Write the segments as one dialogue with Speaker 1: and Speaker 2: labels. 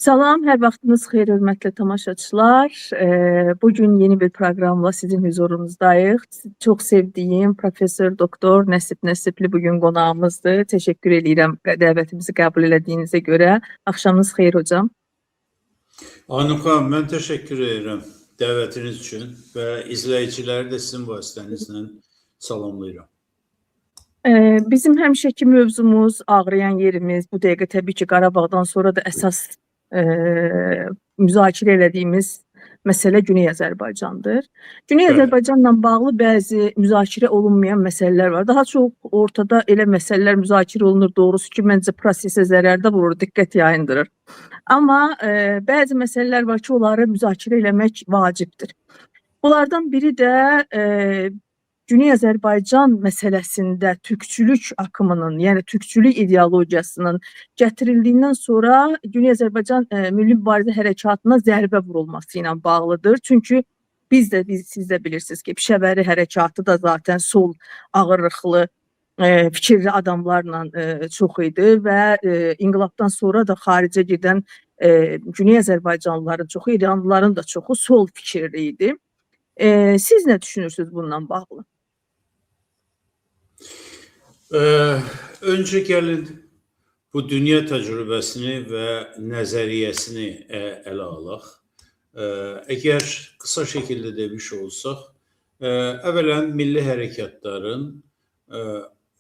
Speaker 1: Salam, hər vaxtınız xeyir, hörmətli tamaşaçılar. Bugün yeni bir proqramla sizin hüzurunuzdayıq. Çox sevdiyim professor doktor Nəsib Nəsibli bugün qonağımızdır. Təşəkkür eləyirəm dəvətimizi qəbul elədiyinizə görə. Axşamınız xeyir hocam.
Speaker 2: Anuk xanım, mən təşəkkür edirəm dəvətiniz üçün və izləyiciləri də sizin vasitənizlə salamlayıram.
Speaker 1: Bizim həmişəki mövzumuz, ağrıyan yerimiz bu dəqiqə təbii ki, Qarabağdan sonra da əsas müzakirə elədiyimiz məsələ Güney Azərbaycandır. Güney Azərbaycanla bağlı bəzi müzakirə olunmayan məsələlər var. Daha çox ortada elə məsələlər müzakirə olunur, doğrusu ki, məncə prosesə zərər də vurur, diqqət yayındırır. Amma bəzi məsələlər var ki, onları müzakirə eləmək vacibdir. Bunlardan biri də Güney Azərbaycan məsələsində türkçülük akımının, yəni türkçülük ideologiyasının gətirildiyindən sonra Güney Azərbaycan Milli Mübarizə Hərəkatına zərbə vurulması ilə bağlıdır. Çünki siz də bilirsiniz ki, Pişəvəri Hərəkatı da zaten sol ağırlıqlı fikirli adamlarla çox idi və inqilabdan sonra da xaricə gedən Güney Azərbaycanlıların çoxu, İranlıların da çoxu sol fikirli idi. Siz nə düşünürsünüz bununla bağlı?
Speaker 2: Öncə gəlin bu dünya təcrübəsini və nəzəriyyəsini ələ alaq. Əgər qısa şəkildə demiş olsaq, əvvələn milli hərəkatların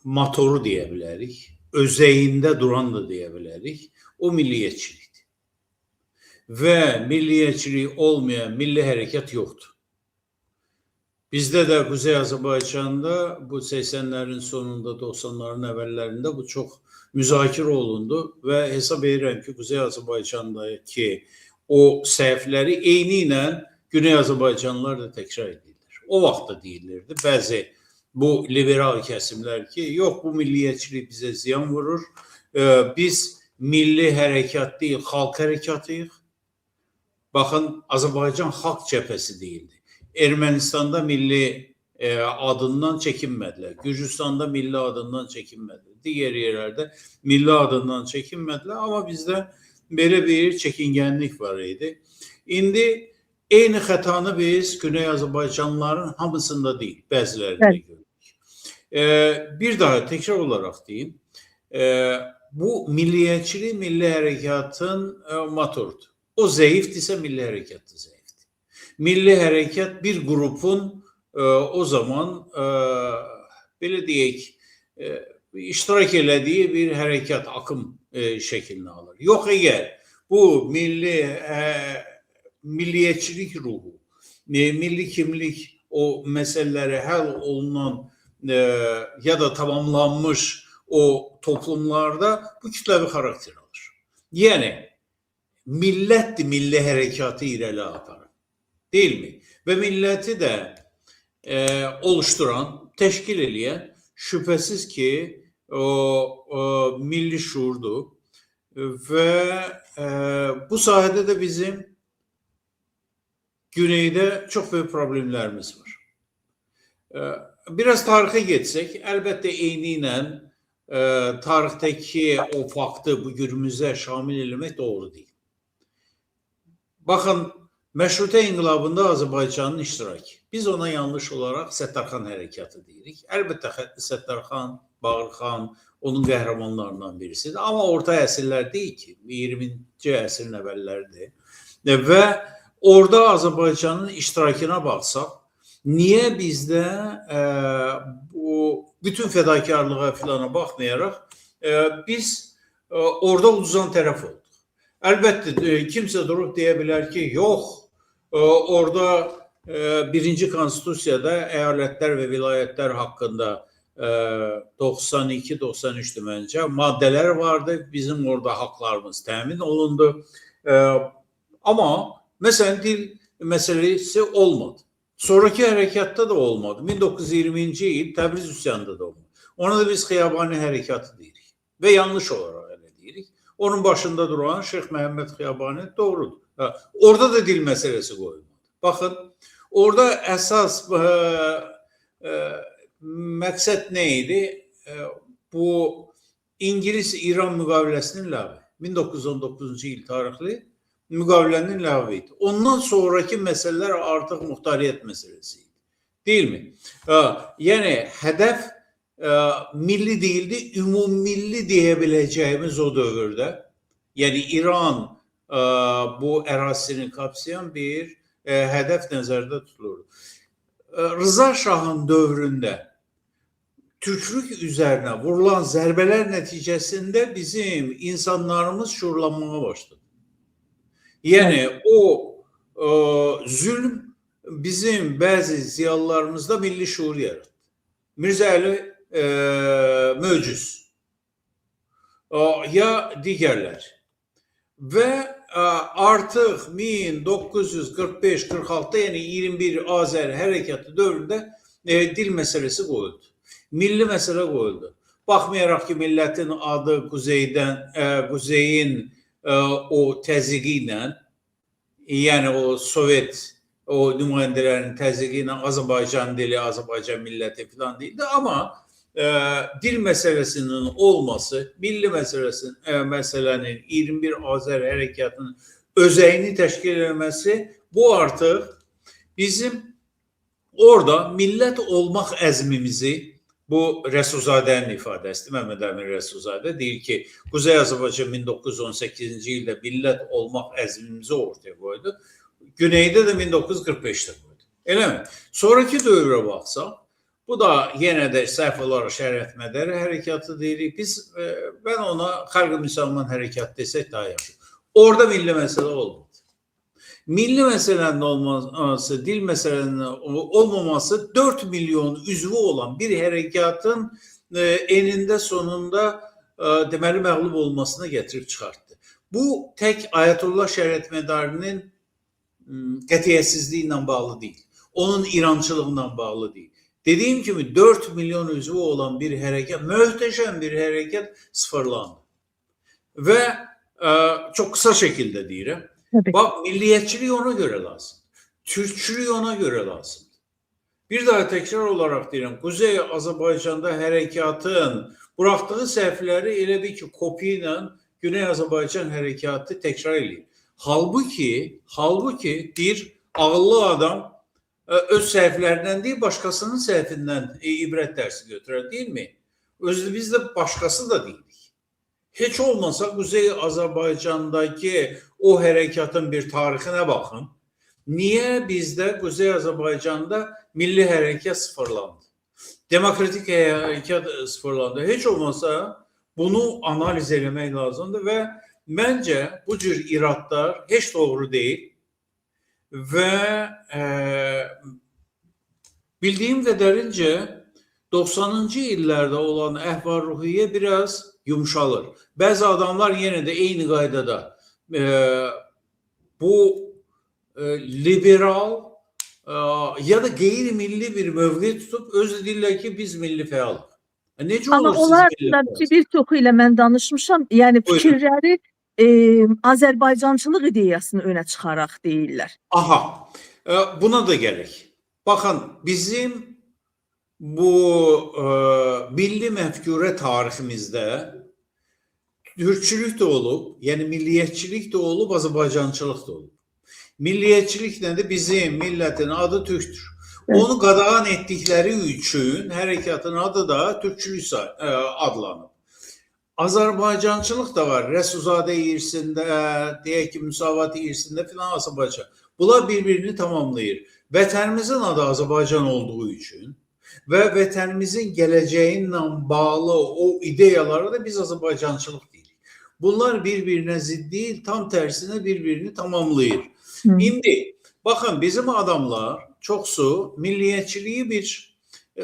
Speaker 2: motoru deyə bilərik, özəyində duran da deyə bilərik, o milliyyətçilikdir. Və milliyyətçilik olmayan milli hərəkat yoxdur. Bizdə də Kuzey Azərbaycanda bu 80-lerin sonunda, 90-ların əvvəllərində bu çox müzakirə olundu və hesab edirəm ki, Kuzey Azərbaycandakı o səhvləri eyni ilə Güney Azərbaycanlılar da təkrar edirlər. O vaxt da deyilirdi. Bəzi bu liberal kəsimlər ki, yox bu milliyyətçilik bizə ziyan vurur. Biz milli hərəkat deyil, xalq hərəkatıyıq. Baxın, Azərbaycan Xalq Cəbhəsi deyildi. Ermənistanda milli adından çəkinmədilər. Gürcüstanda milli adından çəkinmədilər. Digər yerlərdə milli adından çəkinmədilər. Amma bizdə belə bir çəkingənlik var idi. İndi eyni xətanı biz Güney Azərbaycanlıların hamısında deyil, bəzilərində görürük. Bir daha təkrar olaraq deyim, bu milliyyətçilik milli hərəkatın motorudur. O zəifdirsə milli hərəkat da zəifdir. Milli hərəkat bir qrupun o zaman belə deyək, iştirak elədiyi bir hərəkat akım şəklini alır. Yox əgər bu milli milliyyətçilik ruhu, milli kimlik o məsələləri həll olunan ya da tamamlanmış o toplumlarda bu kütləvi xarakter alır. Yəni millətdir milli hərəkatı irəli aparır. Değil mi? Və milləti də oluşturan, təşkil eləyən şübhəsiz ki o milli şuurdur və bu sahədə də bizim Güneydə çox böyük problemlərimiz var. Biraz tarixə getsək, əlbəttə eyni ilə tarixdəki o faktı bu günümüzə şamil eləmək doğru deyil. Baxın, Məşrutə İnqilabında Azərbaycanın iştirakı. Biz ona yanlış olaraq Səttarxan hərəkatı deyirik. Əlbəttə Səttarxan, Bağırxan onun qəhrəmanlarından birisidir. Amma orta əsrlər deyil ki, 20-ci əsrin əvvəlləridir. Və orada Azərbaycanın iştirakına baxsaq, niyə bizdə bu bütün fədakarlığa filana baxmayaraq biz orada uduzan tərəf olduq. Əlbəttə, kimsə durub deyə bilər ki, yox, orada birinci konstitusiyada əyalətlər və vilayətlər haqqında 92-93-dür məncə maddələr vardı. Bizim orada haqlarımız təmin olundu. Amma məsələn dil məsələsi olmadı. Sonraki hərəkatda da olmadı. 1920-ci il Təbriz üsyanında da olmadı. Ona da biz Xiyabani hərəkatı deyirik və yanlış olaraq elə deyirik. Onun başında duran Şeyx Məhəmməd Xiyabani doğrudur. Orada da dil məsələsi qoyulmadı. Baxın, orada əsas məqsəd nə idi? Bu İngiliz-İran müqaviləsinin ləğvi. 1919-cu il tarixli müqavilənin ləğvi idi. Ondan sonraki məsələlər artıq muxtariyyət məsələsi idi. Değil mi? Yəni hədəf milli değildi, ümummilli deyə biləcəyimiz o dövrdə. Yəni İran bu ərazisini kapsayan bir hədəf nəzərdə tutulurdu. Rıza Şahın dövründə Türklük üzərinə vurulan zərbələr nəticəsində bizim insanlarımız şuurlanmağa başladı. Yəni o zülm bizim bəzi ziyalılarımızda milli şuur yaratdı. Mirzə Əli Möcüz ya digərlər. Və artıq 1945-46, yəni 21 Azər hərəkatı dövründə dil məsələsi qoyuldu. Milli məsələ qoyuldu. Baxmayaraq ki, millətin adı quzeydən, quzeyin o təzyiqi ilə, yəni o Sovet o nümayəndələrinin təzyiqi ilə Azərbaycan dili, Azərbaycan milləti filan deyildi. Amma dil məsələsinin olması, milli məsələnin 21 Azər hərəkatının özəyini təşkil etməsi, bu artıq bizim orada millət olmaq əzmimizi, bu Rəsulzadənin ifadəsidir. Məhəmməd Əmin Rəsulzadə deyir ki, Quzey Azərbaycan 1918-ci ildə millət olmaq əzmimizi ortaya qoydu. Güneydə də 1945-də qoydu. Eləmi? Sonraki dövrə baxsaq, bu da yenə də səhv olaraq Şəriət Mədari hərəkatı deyirik. Biz, mən ona Xalq-ı Müsəlman hərəkatı desək daha yaxşı. Orada milli məsələ olmadı. Milli məsələnin olması, dil məsələnin olmaması 4 milyon üzvü olan bir hərəkatın enində sonunda deməli məğlub olmasına gətirib çıxartdı. Bu tək Ayətullah Şəriət Mədarinin qətiyyətsizliyi ilə bağlı deyil. Onun İrançılığına bağlı deyil. Dediyim kimi 4 milyon üzvü olan bir hərəkat, möhtəşəm bir hərəkat sıfırlandı. Və çox qısa şəkildə deyirəm.
Speaker 1: Tabii.
Speaker 2: Bax, milliyyətçilik ona görə lazımdır. Türkçülük ona görə lazımdır. Bir daha təkrar olaraq deyirəm, Quzey Azərbaycanda hərəkatın buraxdığı səhvləri elə bil ki, kopya ilə Güney Azərbaycan hərəkatı təkrar eləyir. Halbuki bir ağıllı adam öz səhvlərindən deyil, başqasının səhvindən ibrət dərsi götürər, deyilmi? Özü biz də başqası da deyilik. Heç olmasa Quzey Azərbaycandakı o hərəkatın bir tarixinə baxın. Niyə bizdə Quzey Azərbaycanda milli hərəkat sıfırlandı? Demokratik hərəkat sıfırlandı. Heç olmasa bunu analiz eləmək lazımdır və məncə bu cür iradlar heç doğru deyil və bildiyim qədərincə 90-cı illərdə olan əhval-ruhiyyə biraz yumşalır. Bəzi adamlar yenə də eyni qaydada bu liberal ya da qeyri-milli bir mövqe tutub özü deyirlər ki, biz milli fəalıq. Necə
Speaker 1: Amma
Speaker 2: olur siz
Speaker 1: onlar
Speaker 2: milli
Speaker 1: da
Speaker 2: fəalsınız?
Speaker 1: bir çoxu ilə mən danışmışam. Yəni
Speaker 2: Buyurun.
Speaker 1: fikirləri Azərbaycançılıq ideyasını önə çıxaraq deyirlər.
Speaker 2: Aha, buna da gələk. Baxın, bizim bu milli məfkurə tariximizdə türkçülük də olub, yəni milliyyətçilik də olub, Azərbaycançılıq da olub. Milliyyətçilik nədir? Bizim millətin adı türkdür.
Speaker 1: Evet.
Speaker 2: Onu qadağan etdikləri üçün hərəkatın adı da türkçülük adlanıb. Azərbaycançılıq da var. Rəsulzadə irsində, deyək ki, Müsavat irsində filan Azərbaycan. Bunlar bir-birini tamamlayır. Vətənimizin adı Azərbaycan olduğu üçün və vətənimizin gələcəyi ilə bağlı o ideyalara da biz Azərbaycançılıq deyirik. Bunlar bir-birinə zidd deyil, tam tərsinə bir-birini tamamlayır. İndi baxın, bizim adamlar çoxsu milliyyətçiliyi bir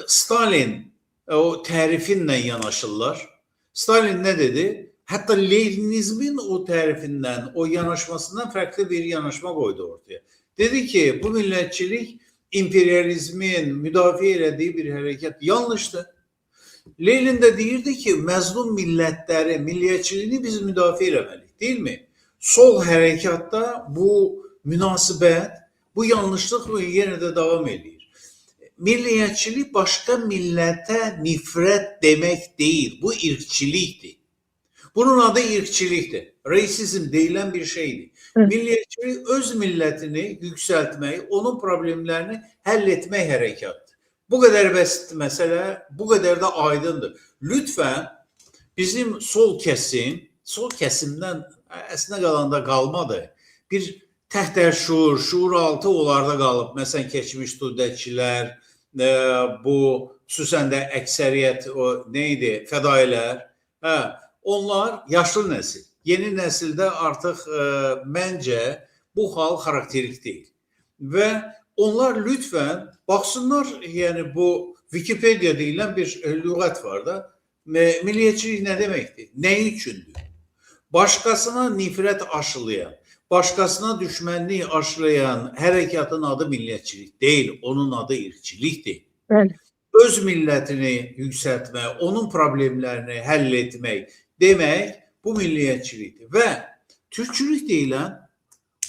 Speaker 2: Stalin o tərifinlə yanaşırlar. Stalin nə dedi? Hətta Leninizmin o tərifindən, o yanaşmasından fərqli bir yanaşma qoydu ortaya. Dedi ki, bu millətçilik imperializmin müdafiə elədiyi bir hərəkat yanlışdır. Lenin də deyirdi ki, məzlum millətləri, milliyyətçiliyini biz müdafiə eləməliyik, deyilmi? Sol hərəkatda bu münasibət, bu yanlışlıq yenə də davam eləyir. Milliyyətçilik başqa millətə nifrət demək deyil, bu irqçilikdir. Bunun adı irqçilikdir. Racism deyilən bir şeydir.
Speaker 1: Evet.
Speaker 2: Milliyetçilik öz millətini yüksəltmək, onun problemlərini həll etmək hərəkatdır. Bu qədər bəsit məsələ, bu qədər də aydındır. Lütfən bizim sol kəsim, sol kəsimdən əslində qalanda qalmadı. Bir təhtə şuur, şuur altı onlarda qalıb. Məsələn, keçmiş studentçilər, bu xüsusən də əksəriyyət o nə idi? Fədailər. Hə, onlar yaşlı nəsil. Yeni nəsildə artıq məncə bu hal xarakterik deyil. Və onlar lütfən baxsınlar, yəni bu Wikipedia deyilən bir lüğət var da. Milliyyətçilik nə deməkdir? Nə üçündür? Başqasına nifrət aşılayan, başqasına düşmənlik aşılayan hərəkatın adı milliyetçilik deyil, onun adı irqçilikdir.
Speaker 1: Bəli.
Speaker 2: Öz millətini yüksəltmək, onun problemlərini həll etmək demək bu milliyetçilikdir. Və türkçülük deyilən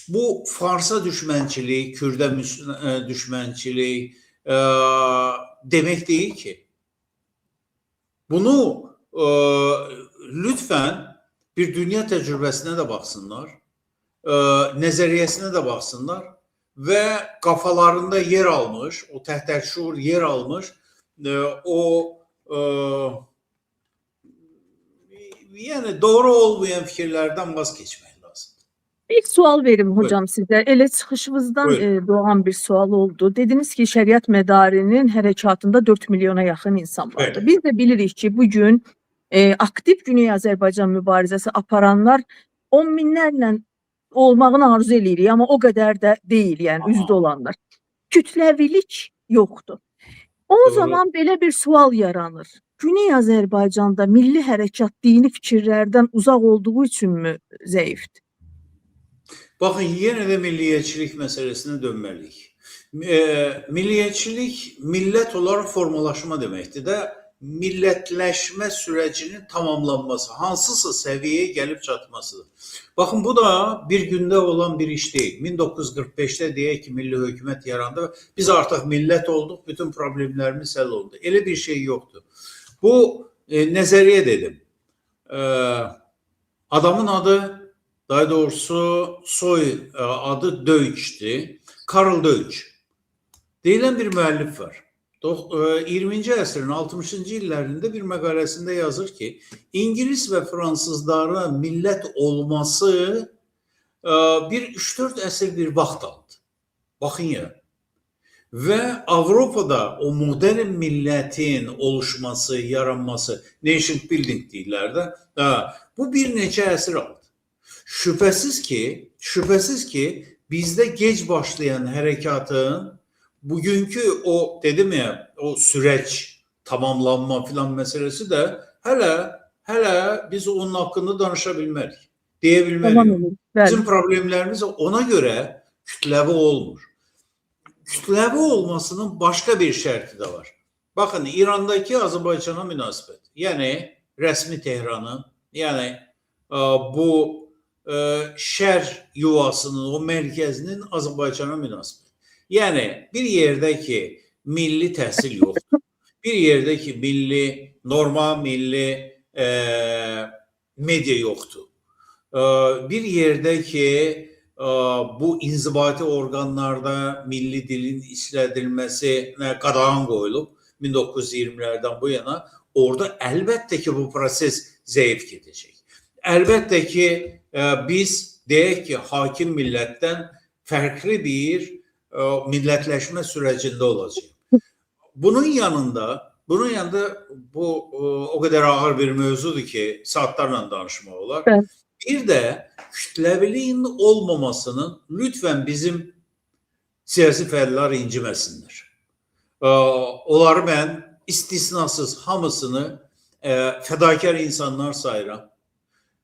Speaker 2: bu Farsa düşmənçilik, Kürdə düşmənçilik demək deyil ki. Bunu lütfən bir dünya təcrübəsinə də baxsınlar, nəzəriyyəsinə də baxsınlar və kafalarında yer almış, o təhtəl şuur yer almış, o yəni doğru olmayan fikirlərdən vazgeçmək lazımdır.
Speaker 1: Bir sual verim hocam sizə. Elə çıxışınızdan doğan bir sual oldu. Dediniz ki, Şəriət Mədarinin hərəkatında 4 milyona yaxın insan vardı.
Speaker 2: Bəli.
Speaker 1: Biz də bilirik ki, bugün aktiv Güney Azərbaycan mübarizəsi aparanlar 10 minlərlə olmağını arzu eləyirik, amma o qədər də deyil, yəni üzdə olanlar. Kütləvilik yoxdur. O
Speaker 2: Doğru.
Speaker 1: zaman belə bir sual yaranır. Güney Azərbaycanda milli hərəkat dini fikirlərdən uzaq olduğu üçünmü zəifdir?
Speaker 2: Baxın, yenə də milliyyətçilik məsələsinə dönməliyik. Milliyyətçilik millət olaraq formalaşma deməkdir də, millətləşmə sürecinin tamamlanması, hansısa səviyyəyə gəlib çatmasıdır. Baxın, bu da bir gündə olan bir iş deyil. 1945-də deyək ki, milli hökumət yarandı. Biz artıq millət olduq, bütün problemlərimiz həll oldu. Elə bir şey yoxdur. Bu nəzəriyyə dedim. Adamın adı, daha doğrusu soy adı Deutsch'ti. Karl Deutsch. Deyilən bir müəllif var. 20. əsrin 60-cı illərində bir məqaləsində yazır ki, İngilis və Fransızların millət olması bir 3-4 əsr bir vaxt aldı. Baxın ya. Və Avropada o modern millətin oluşması, yaranması, nation building deyirlər də, bu bir neçə əsr aldı. Şübhəsiz ki, bizdə gec başlayan hərəkatın bugünkü o dedim ya, o süreç tamamlanma filan məsələsi də hələ biz onun haqqında danışa bilmərik, deyə bilmərik. Bizim problemlərimiz ona görə kütləvi olmur. Kütləvi olmasının başqa bir şərti də var. Baxın, İrandakı Azərbaycana münasibət, yəni rəsmi Tehranın, yəni bu şər yuvasının, o mərkəzinin Azərbaycana münasibəti. Yəni bir yerdə ki milli təhsil yoxdur, bir yerdə ki milli norma, milli media yoxdur, bir yerdə ki bu inzibati orqanlarda milli dilin işlədilməsi qadağan qoyulub 1920-lərdən bu yana, orada əlbəttə ki bu proses zəif gedəcək. Əlbəttə ki biz deyək ki hakim millətdən fərqli bir millətləşmə sürecində olacaq. Bunun yanında bu o qədər ağır bir mövzudur ki, saatlarla danışmaq olar.
Speaker 1: Evet.
Speaker 2: Bir də kütləviliyin olmamasının lütfən bizim siyasi fəallar inciməsinlər. Onları mən istisnasız hamısını fədakar insanlar sayıram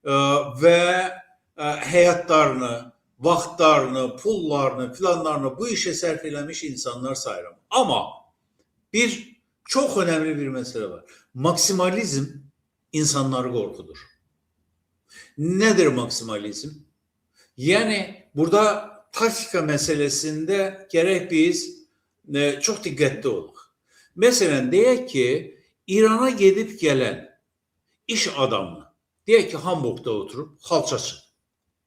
Speaker 2: və həyatlarını, vaxtlarını, pullarını, filanlarını bu işə sərf eləmiş insanlar sayıram. Amma bir çox önemli bir məsələ var. Maksimalizm insanları qorxudur. Nedir maksimalizm? Yəni burada taktika məsələsində gərək biz çox diqqətli olaq. Məsələn, deyək ki, İrana gedib gələn iş adamı, Deyək ki, Hamburqda oturub xalçaçıdır.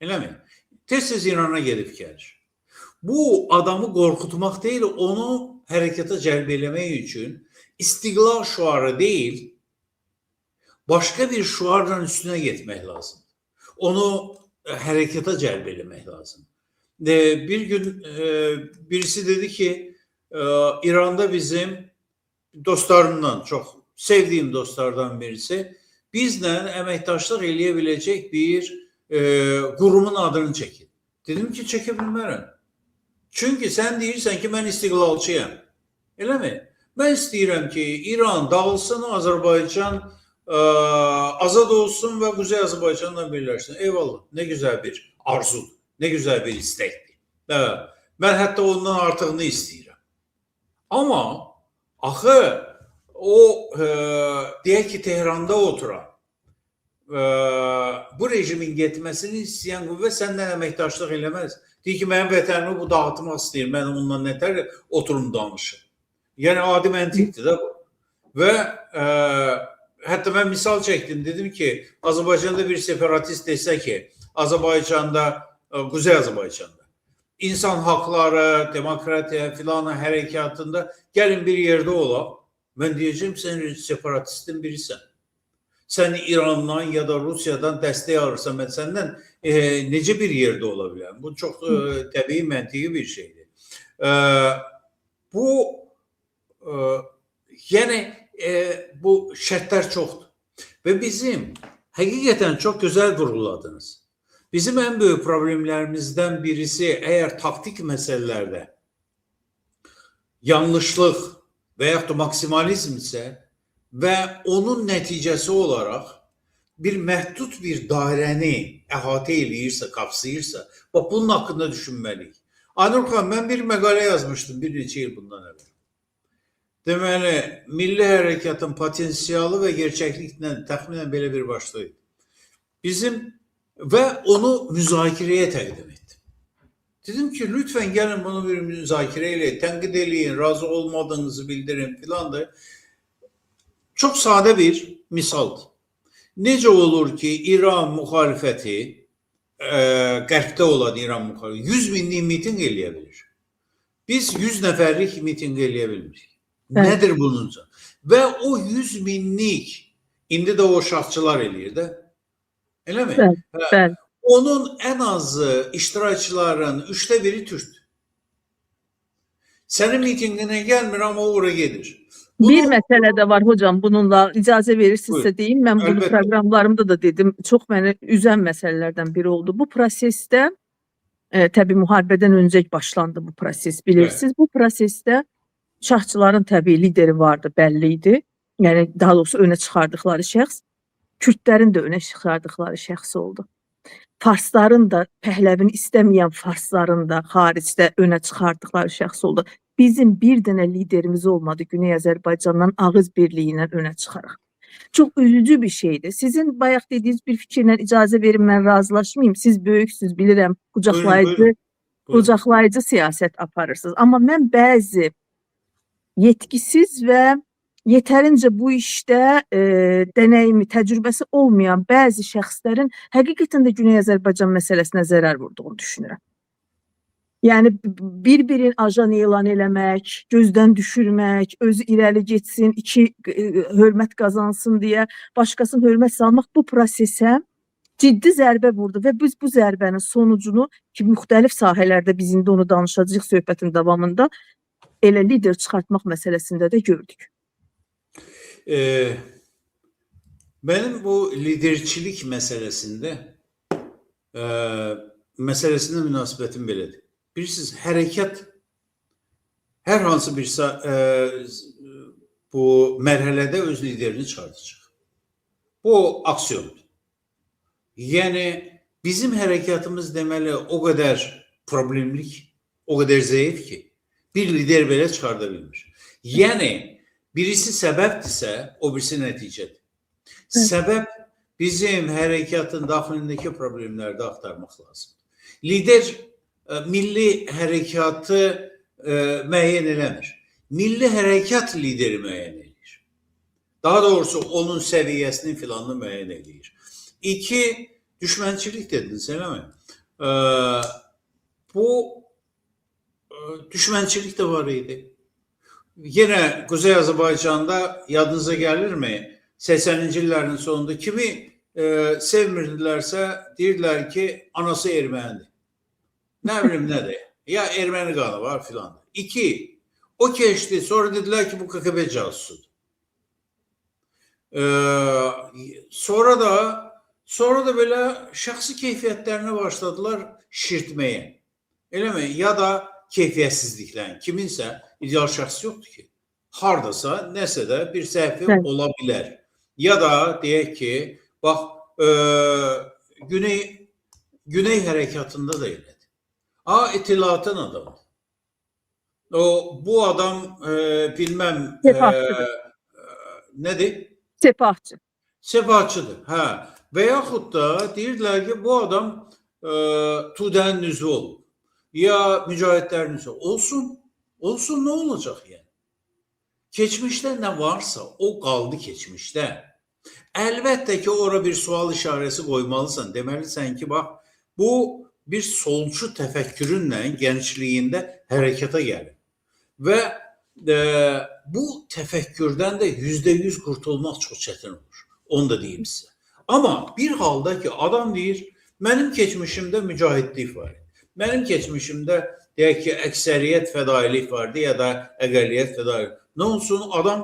Speaker 2: Eləmi? Tez-tez İrana gedib gəlir. Bu adamı qorxutmaq deyil, onu hərəkata cəlb eləmək üçün istiqlal şüarı deyil, başqa bir şüarla üstünə getmək lazımdır. Onu hərəkata cəlb eləmək lazımdır. Bir gün birisi dedi ki, İranda bizim dostlarımdan, çox sevdiyim dostlardan birisi, bizlə əməkdaşlıq eləyə biləcək bir qurumun adını çəkin. Dedim ki, çəkə bilmərəm. Çünki sən deyirsən ki, mən istiqlalçıyam. Eləmi? Mən istəyirəm ki, İran dağılsın, Azərbaycan azad olsun və Quzey Azərbaycanla birləşsin. Eyvallah, nə gözəl bir arzudur, nə gözəl bir istəkdir. Mən hətta ondan artığını istəyirəm. Amma axı o deyək ki, Tehranda oturan bu rejimin getməsini istəyən qüvvə səndən əməkdaşlıq eləməz. Deyir ki, mənim vətənimi bu dağıtmaq istəyir, mən onunla nətər oturum danışım. Yəni adi məntiqdir də bu. Və hətta mən misal çəkdim, dedim ki, Azərbaycanda bir separatist desə ki, Azərbaycanda, Quzey Azərbaycanda insan haqları, demokratiya filan hərəkatında gəlin bir yerdə olaq. Mən deyəcəm, sən separatistin birisən. Sən İrandan ya da Rusiyadan dəstək alırsan, mən səndən necə bir yerdə ola bilərəm? Bu çox təbii, məntiqi bir şeydir. Bu yəni bu şərtlər çoxdur. Və bizim həqiqətən çox gözəl vurğuladınız. Bizim ən böyük problemlərimizdən birisi əgər taktik məsələlərdə yanlışlıq və yaxud da maksimalizm isə və onun nəticəsi olaraq bir məhdud bir dairəni əhatə eləyirsə, qapsayırsa, bax bunun haqqında düşünməliyik. Aynur xanım, mən bir məqalə yazmışdım bir neçə il bundan əvvəl. Deməli, milli hərəkatın potensialı və gerçəkliklə təxminən belə bir başlıq idi. Bizim və onu müzakirəyə təqdim etdim. Dedim ki, lütfən gəlin bunu bir müzakirə eləyin, tənqid eləyin, razı olmadığınızı bildirin filan da. Çox sadə bir misaldır. Necə olur ki, İran müxalifəti, qərbdə olan İran müxalifəti 100 minlik mitinq eləyə bilir. Biz 100 nəfərlik mitinq eləyə bilmirik.
Speaker 1: Evet.
Speaker 2: Nədir bununca? Və o 100 minlik, indi də o şahçılar eləyir də. Elə mi?
Speaker 1: Bəli, bəli.
Speaker 2: Onun ən azı iştirakçıların 1/3 Türkdür. Sənin mitinqinə gəlmir, amma o ora gedir. Bunu,
Speaker 1: Bir məsələ də var hocam, bununla icazə verirsinizsə deyim, mən bunu
Speaker 2: Əlbəttə.
Speaker 1: proqramlarımda da dedim, çox məni üzən məsələlərdən biri oldu. Bu prosesdə, təbii müharibədən öncə başlandı bu proses, bilirsiniz. Bu prosesdə şahçıların təbii lideri vardı, bəlli idi. Yəni daha doğrusu önə çıxardıqları şəxs, Kürdlərin də önə çıxardıqları şəxs oldu. Farsların da, Pəhləvini istəməyən Farsların da xaricdə önə çıxardıqları şəxs oldu. Bizim bir dənə liderimiz olmadı Güney Azərbaycandan ağız birliyi ilə önə çıxaraq. Çox üzücü bir şeydir. Sizin bayaq dediyiniz bir fikirlə icazə verin, mən razılaşmayayım. Siz böyüksünüz, bilirəm, qucaqlayıcı,
Speaker 2: Buyurun, buyurun.
Speaker 1: qucaqlayıcı siyasət aparırsınız. Amma mən bəzi yetkisiz və yetərincə bu işdə dənəyimi, təcrübəsi olmayan bəzi şəxslərin həqiqətən də Güney Azərbaycan məsələsinə zərər vurduğunu düşünürəm. Yəni bir-birini ajan elan eləmək, gözdən düşürmək, özü irəli getsin, iki hörmət qazansın deyə başqasının hörmət salmaq bu prosesə ciddi zərbə vurdu və biz bu zərbənin sonucunu ki, müxtəlif sahələrdə biz indi onu danışacağıq söhbətin davamında, elə lider çıxartmaq məsələsində də gördük.
Speaker 2: Benim bu liderçilik məsələsində məsələsində münasibətim belədir. Bilirsiniz, hərəkat hər hansı bir bu mərhələdə öz liderini çıxardacaq. Bu aksiyondur. Yəni bizim hərəkatımız deməli o qədər problemlik, o qədər zəif ki, bir lider belə çıxarda bilmir. Yəni birisi səbəbdirsə, o birisi nəticədir.
Speaker 1: Evet.
Speaker 2: Səbəb bizim hərəkatın daxilindəki problemlərdə axtarmaq lazımdır. Lider milli hərəkatı müəyyən eləmir. Milli hərəkat lideri müəyyən eləyir. Daha doğrusu onun səviyyəsini filanını müəyyən eləyir. İki, düşmənçilik dediniz, eləmi? Bu düşmənçilik də var idi. Yenə Quzey Azərbaycanda yadınıza gəlirmi? 80-ci illərin sonunda kimi sevmirdilərsə deyirdilər ki, anası ermənidir. Nə bilim nədir? Ya erməni qanı var filan. İki, o keçdi. Sonra dedilər ki, bu KGB casusudur. Sonra da belə şəxsi keyfiyyətlərinə başladılar şişirtməyə. Eləmi? Ya da keyfiyyətsizliklərin. Kiminsə ideal şəxs yoxdur ki. Hardasa, nəsə də bir səhvi ola bilər. Ya da deyək ki, bax, Güney hərəkatında da elədir. İttilatın adamı. Bu adam bilməm nədir?
Speaker 1: Sepahçı.
Speaker 2: Sepahçıdır. Hə. Və yaxud da deyirdilər ki, bu adam Tudənin üzvü olub. Ya mücahidlərin üzvü. Olsun. Olsun, nə olacaq yəni? Keçmişdə nə varsa o qaldı keçmişdə. Əlbəttə ki, ora bir sual işarəsi qoymalısan. Deməlisən ki, bax, bu bir solçu təfəkkürünlə gəncliyində hərəkata gəlir. Və bu təfəkkürdən də 100% qurtulmaq çox çətin olur. Onu da deyim sizə. Amma bir halda ki, adam deyir, mənim keçmişimdə mücahidlik var. Mənim keçmişimdə, deyək ki, əksəriyyət fədaililik vardı ya da əqəliyyət fədaililik. Nə olsun, adam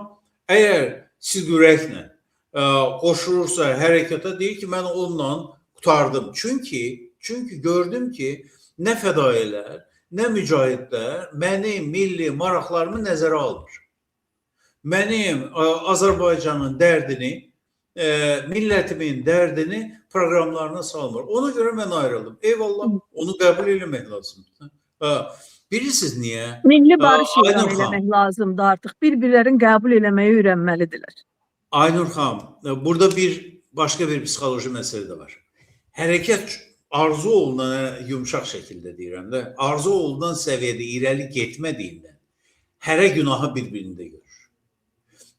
Speaker 2: əgər sidq-ürəklə qoşulursa hərəkata, deyir ki, mən onunla qurtardım. Çünki gördüm ki, nə fədailər, nə mücahidlər mənim milli maraqlarımı nəzərə almır. Mənim Azərbaycanın dərdini, millətimin dərdini proqramlarına salmır. Ona görə mən ayrıldım. Eyvallah, onu qəbul eləmək lazımdır. Bilirsiniz niyə?
Speaker 1: Milli barış elan eləmək lazımdır artıq. Bir-birlərini qəbul eləməyi öyrənməlidirlər.
Speaker 2: Aynur xanım, burada başqa bir psixoloji məsələ də var. Hərəkət arzu olunan, yumşaq şəkildə deyirəm də, arzu olunan səviyyədə irəli getmədiyindən hərə günahı bir-birində görür.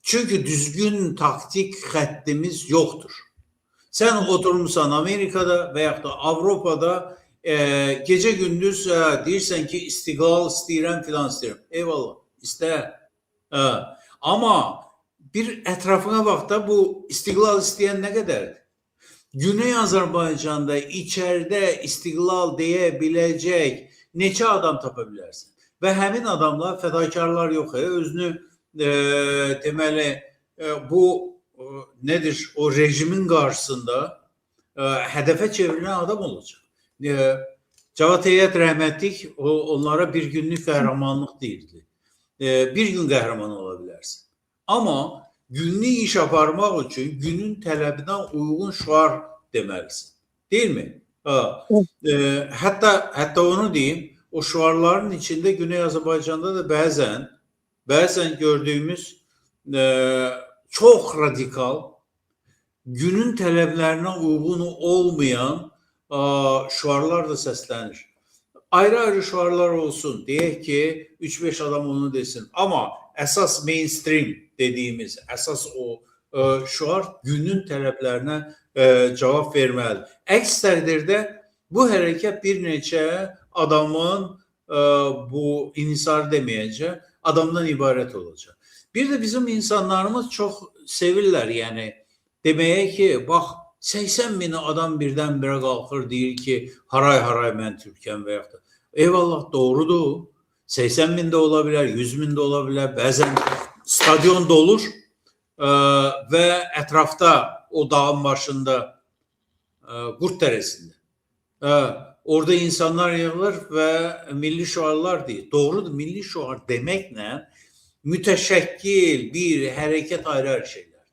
Speaker 2: Çünki düzgün taktik xəttimiz yoxdur. Sən oturmuşsan Amerikada və yaxud da Avropada, gecə gündüz deyirsən ki, istiqlal istəyirəm filan istəyirəm. Eyvallah, istə. Amma bir ətrafına bax da, bu istiqlal istəyən nə qədərdir? Güney Azərbaycanda içəridə istiqlal deyə biləcək neçə adam tapa bilərsən? Və həmin adamlar fədakarlar yox, özünü deməli bu nedir o rejimin qarşısında hədəfə çevrilən adam olacaq. Cavad Heyət rəhmətlik onlara bir günlük qəhrəmanlıq deyirdi. Bir gün qəhrəman ola bilərsən. Amma günlük iş aparmaq üçün günün tələbinə uyğun şüar deməlisən. Değil mi? Hətta onu deyim, o şüarların içində Güney Azərbaycanda da bəzən gördüyümüz çox radikal, günün tələblərinə uyğun olmayan şüarlar da səslənir. Ayrı-ayrı şüarlar olsun, deyək ki, 3-5 adam onu desin. Amma əsas mainstream dediyimiz, əsas o şüar günün tələblərinə cavab verməlidir. Əks təqdirdə bu hərəkət bir neçə adamın bu inhisar deməyəcək, adamdan ibarət olacaq. Bir də bizim insanlarımız çox sevirlər, yəni deməyə ki, bax 80 min adam birdən-birə qalxır, deyir ki, haray-haray mən Türkəm və yaxud da. Eyvallah, doğrudur. 80 min də ola bilər, 100 min də ola bilər. Bəzən stadion dolur və ətrafda o dağın başında, Qurd Dərəsində, orada insanlar yığılır və milli şüarlar deyir. Doğrudur, milli şüar deməklə mütəşəkkil bir hərəkət ayrı-ayrı şeylər.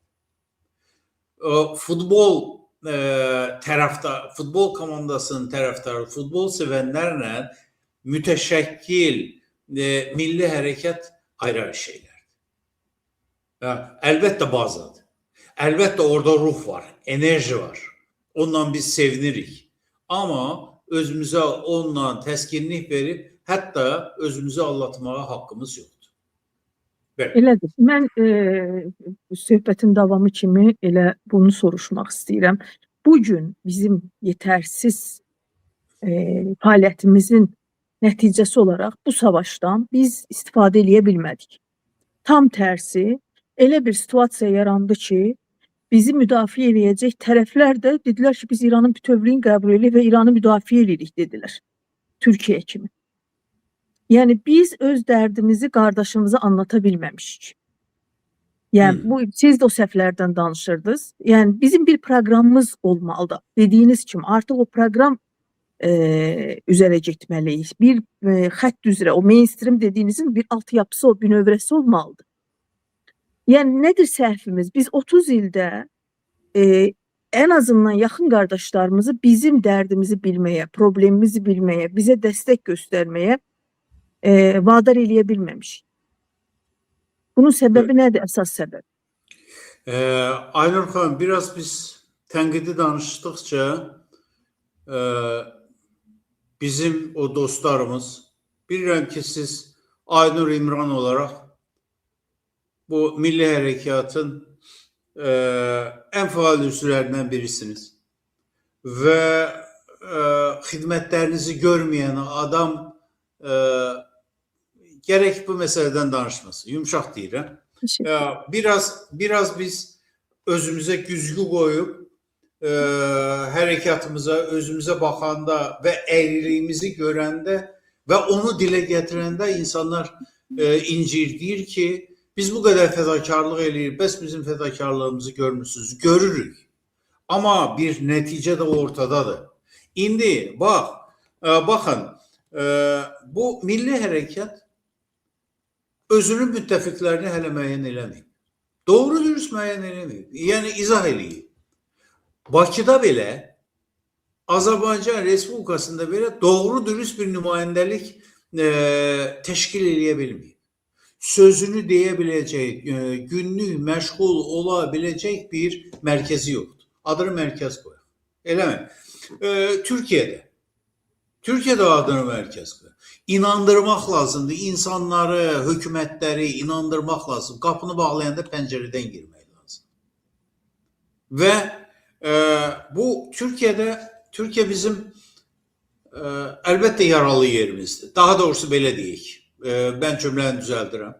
Speaker 2: Futbol futbol komandasının tərəfdarı, futbol sevənlərlə mütəşəkkil milli hərəkət ayrı-ayrı şeylərdir. Əlbəttə bazadır. Əlbəttə orada ruh var, enerji var. Ondan biz sevinirik. Amma özümüzə onunla təskinlik verib, hətta özümüzü aldatmağa haqqımız yoxdur. Bəli.
Speaker 1: Elədir. Mən söhbətin davamı kimi elə bunu soruşmaq istəyirəm. Bu gün bizim yetərsiz fəaliyyətimizin nəticəsi olaraq bu savaşdan biz istifadə eləyə bilmədik. Tam tərsi, elə bir situasiya yarandı ki, bizi müdafiə eləyəcək tərəflər də dedilər ki, biz İranın bütövlüyünü qəbul edirik və İranı müdafiə eləyirik dedilər. Türkiyə kimi. Yəni biz öz dərdimizi qardaşımıza anlata bilməmişik. Yəni bu siz də o səhvlərdən danışırdınız. Yəni bizim bir proqramımız olmalıdır. Dediyiniz kimi artıq o proqram üzərə getməliyik. Bir xətt üzrə o mainstream dediyinizin bir altyapısı, o bünövrəsi olmalıdır. Yəni nədir səhvimiz? Biz 30 ildə ən azından yaxın qardaşlarımızı bizim dərdimizi bilməyə, problemimizi bilməyə, bizə dəstək göstərməyə vadar eləyə bilməmişik. Bunun səbəbi nədir? Əsas səbəb?
Speaker 2: Aynur xanım, biraz biz tənqidi danışdıqca bizim o dostlarımız, bilirəm ki siz Aynur İmran olaraq bu milli hərəkatın ən faal üzvlərindən birisiniz. Və xidmətlərinizi görməyən adam gərək bu məsələdən danışmasın. Yumşaq deyirəm. Biraz biz özümüzə güzgü qoyub hərəkatımıza, özümüzə baxanda və əyrилiyimizi görəndə və onu dilə gətirəndə insanlar incir, deyir ki, biz bu qədər fədakarlıq eləyirik, bəs bizim fədakarlığımızı görmürsünüz. Görürük. Amma bir nəticə də ortadadır. İndi bax, baxın, bu milli hərəkat özünün müttəfiqlərini hələ müəyyən eləməyib. Doğru dürüst müəyyən eləməyib. Yəni izah eləyib. Bakıda belə, Azərbaycan Respublikasında belə doğru dürüst bir nümayəndəlik təşkil eləyə bilməyib. Sözünü deyə biləcək, günlük məşğul ola biləcək bir mərkəzi yoxdur. Adını mərkəz qoyaq. Eləmi? Türkiyədə adını mərkəz qoyaq. İnandırmaq lazımdır. İnsanları, hökumətləri inandırmaq lazım. Qapını bağlayanda pəncərədən girmək lazım. Və bu Türkiyə bizim əlbəttə yaralı yerimizdir. Daha doğrusu belə deyək. Mən cümləni düzəldirəm.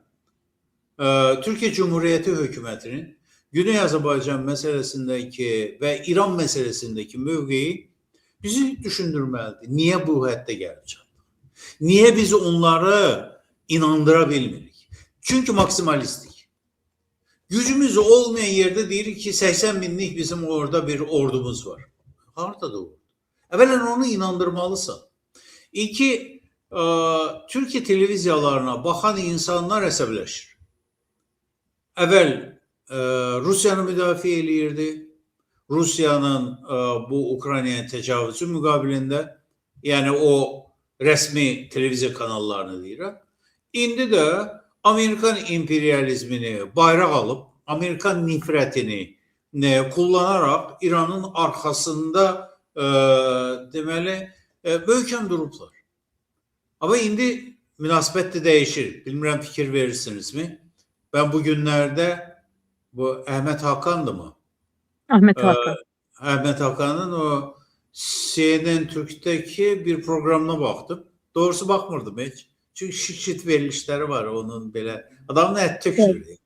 Speaker 2: Türkiyə Cümhuriyyəti hökumətinin Güney Azərbaycan məsələsindəki və İran məsələsindəki mövqeyi bizi düşündürməlidir. Niyə bu həddə gəlib çatdıq? Niyə biz onları inandıra bilmirik? Çünki maksimalistik. Gücümüz olmayan yerdə deyirik ki, 80 minlik bizim orada bir ordumuz var. Hardadır o ordu? Əvvələn onu inandırmalısan. İki, Türkiyə televiziyalarına baxan insanlar əsəbləşir. Əvvəl Rusiyanı müdafiə eləyirdi. Rusiyanın bu Ukraynaya təcavüzü müqabilində, yəni o rəsmi televiziya kanallarını deyirəm. İndi də Amerikan imperializmini bayraq alıb, Amerikan nifrətini kullanaraq İranın arxasında deməli möhkəm durublar. Amma indi münasibət də dəyişir. Bilmirəm fikir verirsinizmi? Ben bu günlərdə bu Əhməd Hakan'dı mı?
Speaker 1: Ahmet Hakan.
Speaker 2: Əhməd Hakan'ın o CNN Türk'teki bir programına baxdım. Doğrusu baxmırdım heç. Çünki şit verilişləri var onun belə. Adamın ət tökülür. Evet.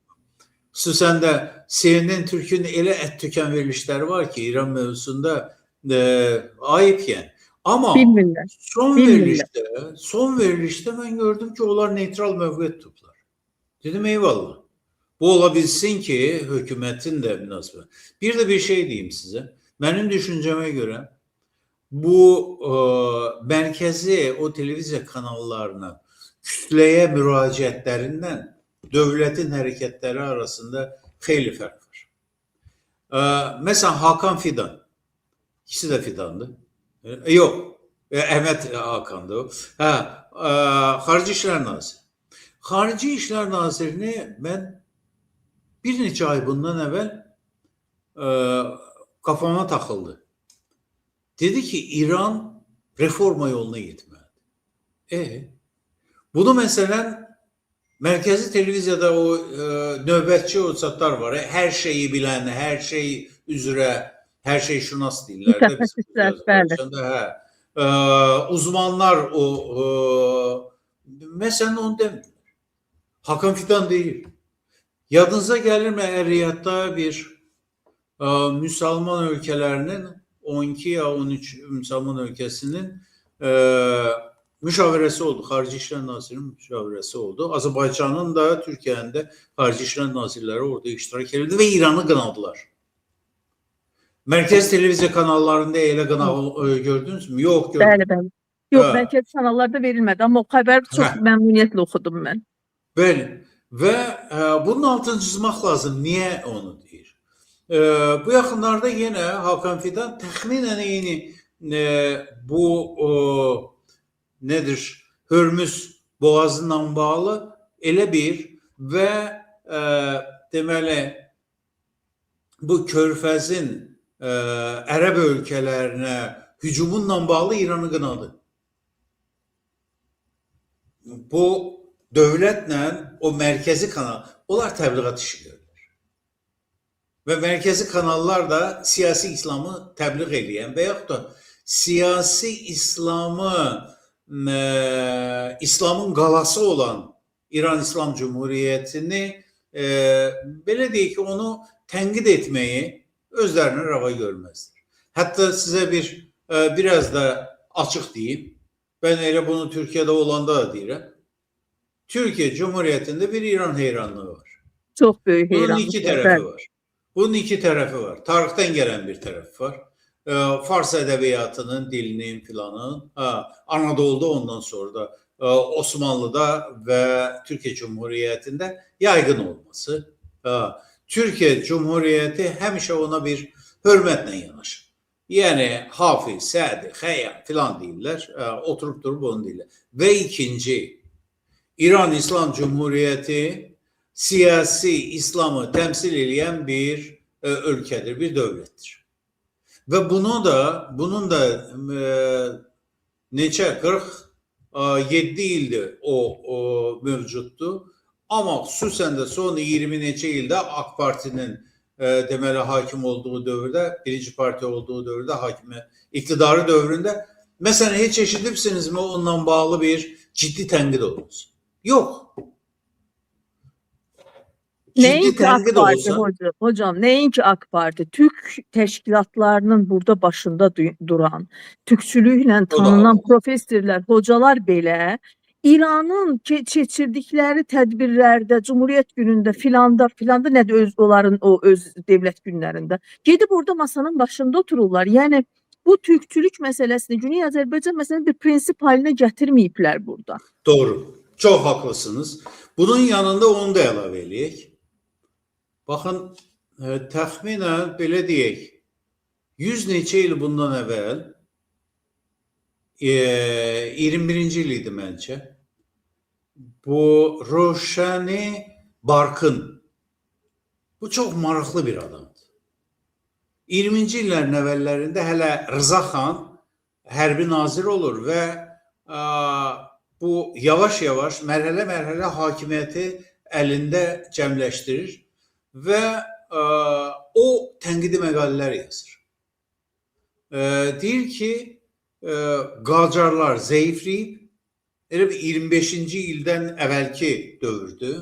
Speaker 2: Xüsusən də CNN Türk'ün elə ət tökən verilişləri var ki, İran mövzusunda ayıp yəni. Amma
Speaker 1: Bilmirlər.
Speaker 2: son verilişdə mən gördüm ki, onlar neytral mövqe tutublar. Dedim eyvallah. Bu ola bilsin ki, hökumətin də münasibət. Bir də bir şey deyim sizə. Mənim düşüncəmə görə bu mərkəzi o televiziya kanallarının kütləyə müraciətlərindən dövlətin hərəkətləri arasında xeyli fərq var. Məsələn, Hakan Fidan. İkisi də Fidandır. Yox, Əhməd Hakandır o. Hə, Xarici İşlər Naziri. Xarici İşlər Nazirini mən bir neçə ay bundan əvvəl kafama taxıldı. Dedi ki, İran reforma yoluna getməlidir. Bunu məsələn mərkəzi televiziyada o növbətçi o çatlar var. Hər şeyi bilən, hər şey üzrə, Hər şey şünas deyirlər də bizim
Speaker 1: Mütəxəssislər, bəli.
Speaker 2: Azərbaycanda, hə. Uzmanlar o məsələn onu demirlər. Hakan Fidan deyir. Yadınıza gəlirmi Ər-Riyadda bir Müsəlman ölkələrinin 12 ya 13 Müsəlman ölkəsinin müşavirəsi oldu. Xarici İşlər Nazirinin müşavirəsi oldu. Azərbaycanın da, Türkiyənin də Xarici İşlər Nazirləri orada iştirak edirdi və İranı qınadılar. Mərkəz televiziya kanallarında elə qınağı gördünüzmü? Yox, görmedim.
Speaker 1: Bəli, bəli. Yox,
Speaker 2: Hə.
Speaker 1: mərkəzi kanallarda verilmədi, amma o xəbəri çox
Speaker 2: Hə.
Speaker 1: məmnuniyyətlə oxudum mən.
Speaker 2: Bəli. Və bunun altını çizmək lazım. Niyə onu deyir? Bu yaxınlarda yenə Hakan Fidan təxminən eyni bu nedir? Hörmüz boğazından bağlı elə bir və deməli bu körfəzin Ərəb ölkələrinə hücumunla bağlı İranı qınadı. Bu dövlətlə o mərkəzi kanal, onlar təbliğat işi görürlər. Və mərkəzi kanallar da siyasi İslamı təbliğ eləyən və yaxud da siyasi İslamı İslamın qalası olan İran İslam Cumhuriyyətini belə deyək ki, onu tənqid etməyi özlərinə rava görməzlər. Hətta sizə bir biraz da açıq deyim. Ben elə bunu Türkiye'de olanda da deyirəm. Türkiye Cumhuriyeti'nde bir İran heyranlığı var.
Speaker 1: Çox böyük
Speaker 2: Bunun
Speaker 1: heyranlıq
Speaker 2: iki
Speaker 1: var,
Speaker 2: tərəfi
Speaker 1: bəli.
Speaker 2: var. Bunun iki tərəfi var. Tarixdən gələn bir tərəfi var. Fars ədəbiyyatının, dilinin filanın, Anadolu'da ondan sonra da Osmanlı'da və Türkiye Cumhuriyeti'nde yaygın olması. Türkiye Cumhuriyeti həmişə ona bir hörmətlə yanaşır. Yəni Hafiz, Sədi, Xəyyam filan deyirlər. Oturup durup onu deyirlər. Və ikinci, İran İslam Cumhuriyeti siyasi İslamı təmsil eləyən bir ölkədir, bir dövlətdir. Və bunu da, bunun da neçə 47 ildir o mövcuddur. Amma xüsusən də son 20 neçə ildə AK Partinin deməli hakim olduğu dövrdə, birinci parti olduğu dövrdə, hakimiyyət iktidarı dövründə məsələn heç eşidibsinizmi onunla bağlı bir ciddi tənqid olunsun? Yox. Ciddi
Speaker 1: Nəinki AK
Speaker 2: tənqid
Speaker 1: Parti
Speaker 2: olsa,
Speaker 1: hocam, nəinki AK Parti, Türk təşkilatlarının burada başında duran, türkçülüklə
Speaker 2: o da
Speaker 1: tanınan professorlar, hocalar belə İranın keçirdikləri tədbirlərdə, Cumhuriyyət günündə filanda, filanda nədir öz onların o öz dövlət günlərində gedib orada masanın başında otururlar. Yəni bu türkçülük məsələsini, Güney Azərbaycan məsələsini bir prinsip halinə gətirməyiblər burada.
Speaker 2: Doğru. Çox haklısınız. Bunun yanında onu da əlavə eləyək. Baxın, təxminən belə deyək, 100 neçə il bundan əvvəl, 21-ci il idi məncə, bu Rövşəni Barkın, bu çox maraqlı bir adamdır. 20-ci illərin əvvəllərində hələ Rıza xan hərbi nazir olur və bu yavaş-yavaş, mərhələ-mərhələ hakimiyyəti əlində cəmləşdirir və o tənqidi məqalələr yazır. Deyir ki, Qacarlar zəifləyib, elə bir 25-ci ildən əvvəlki dövrdür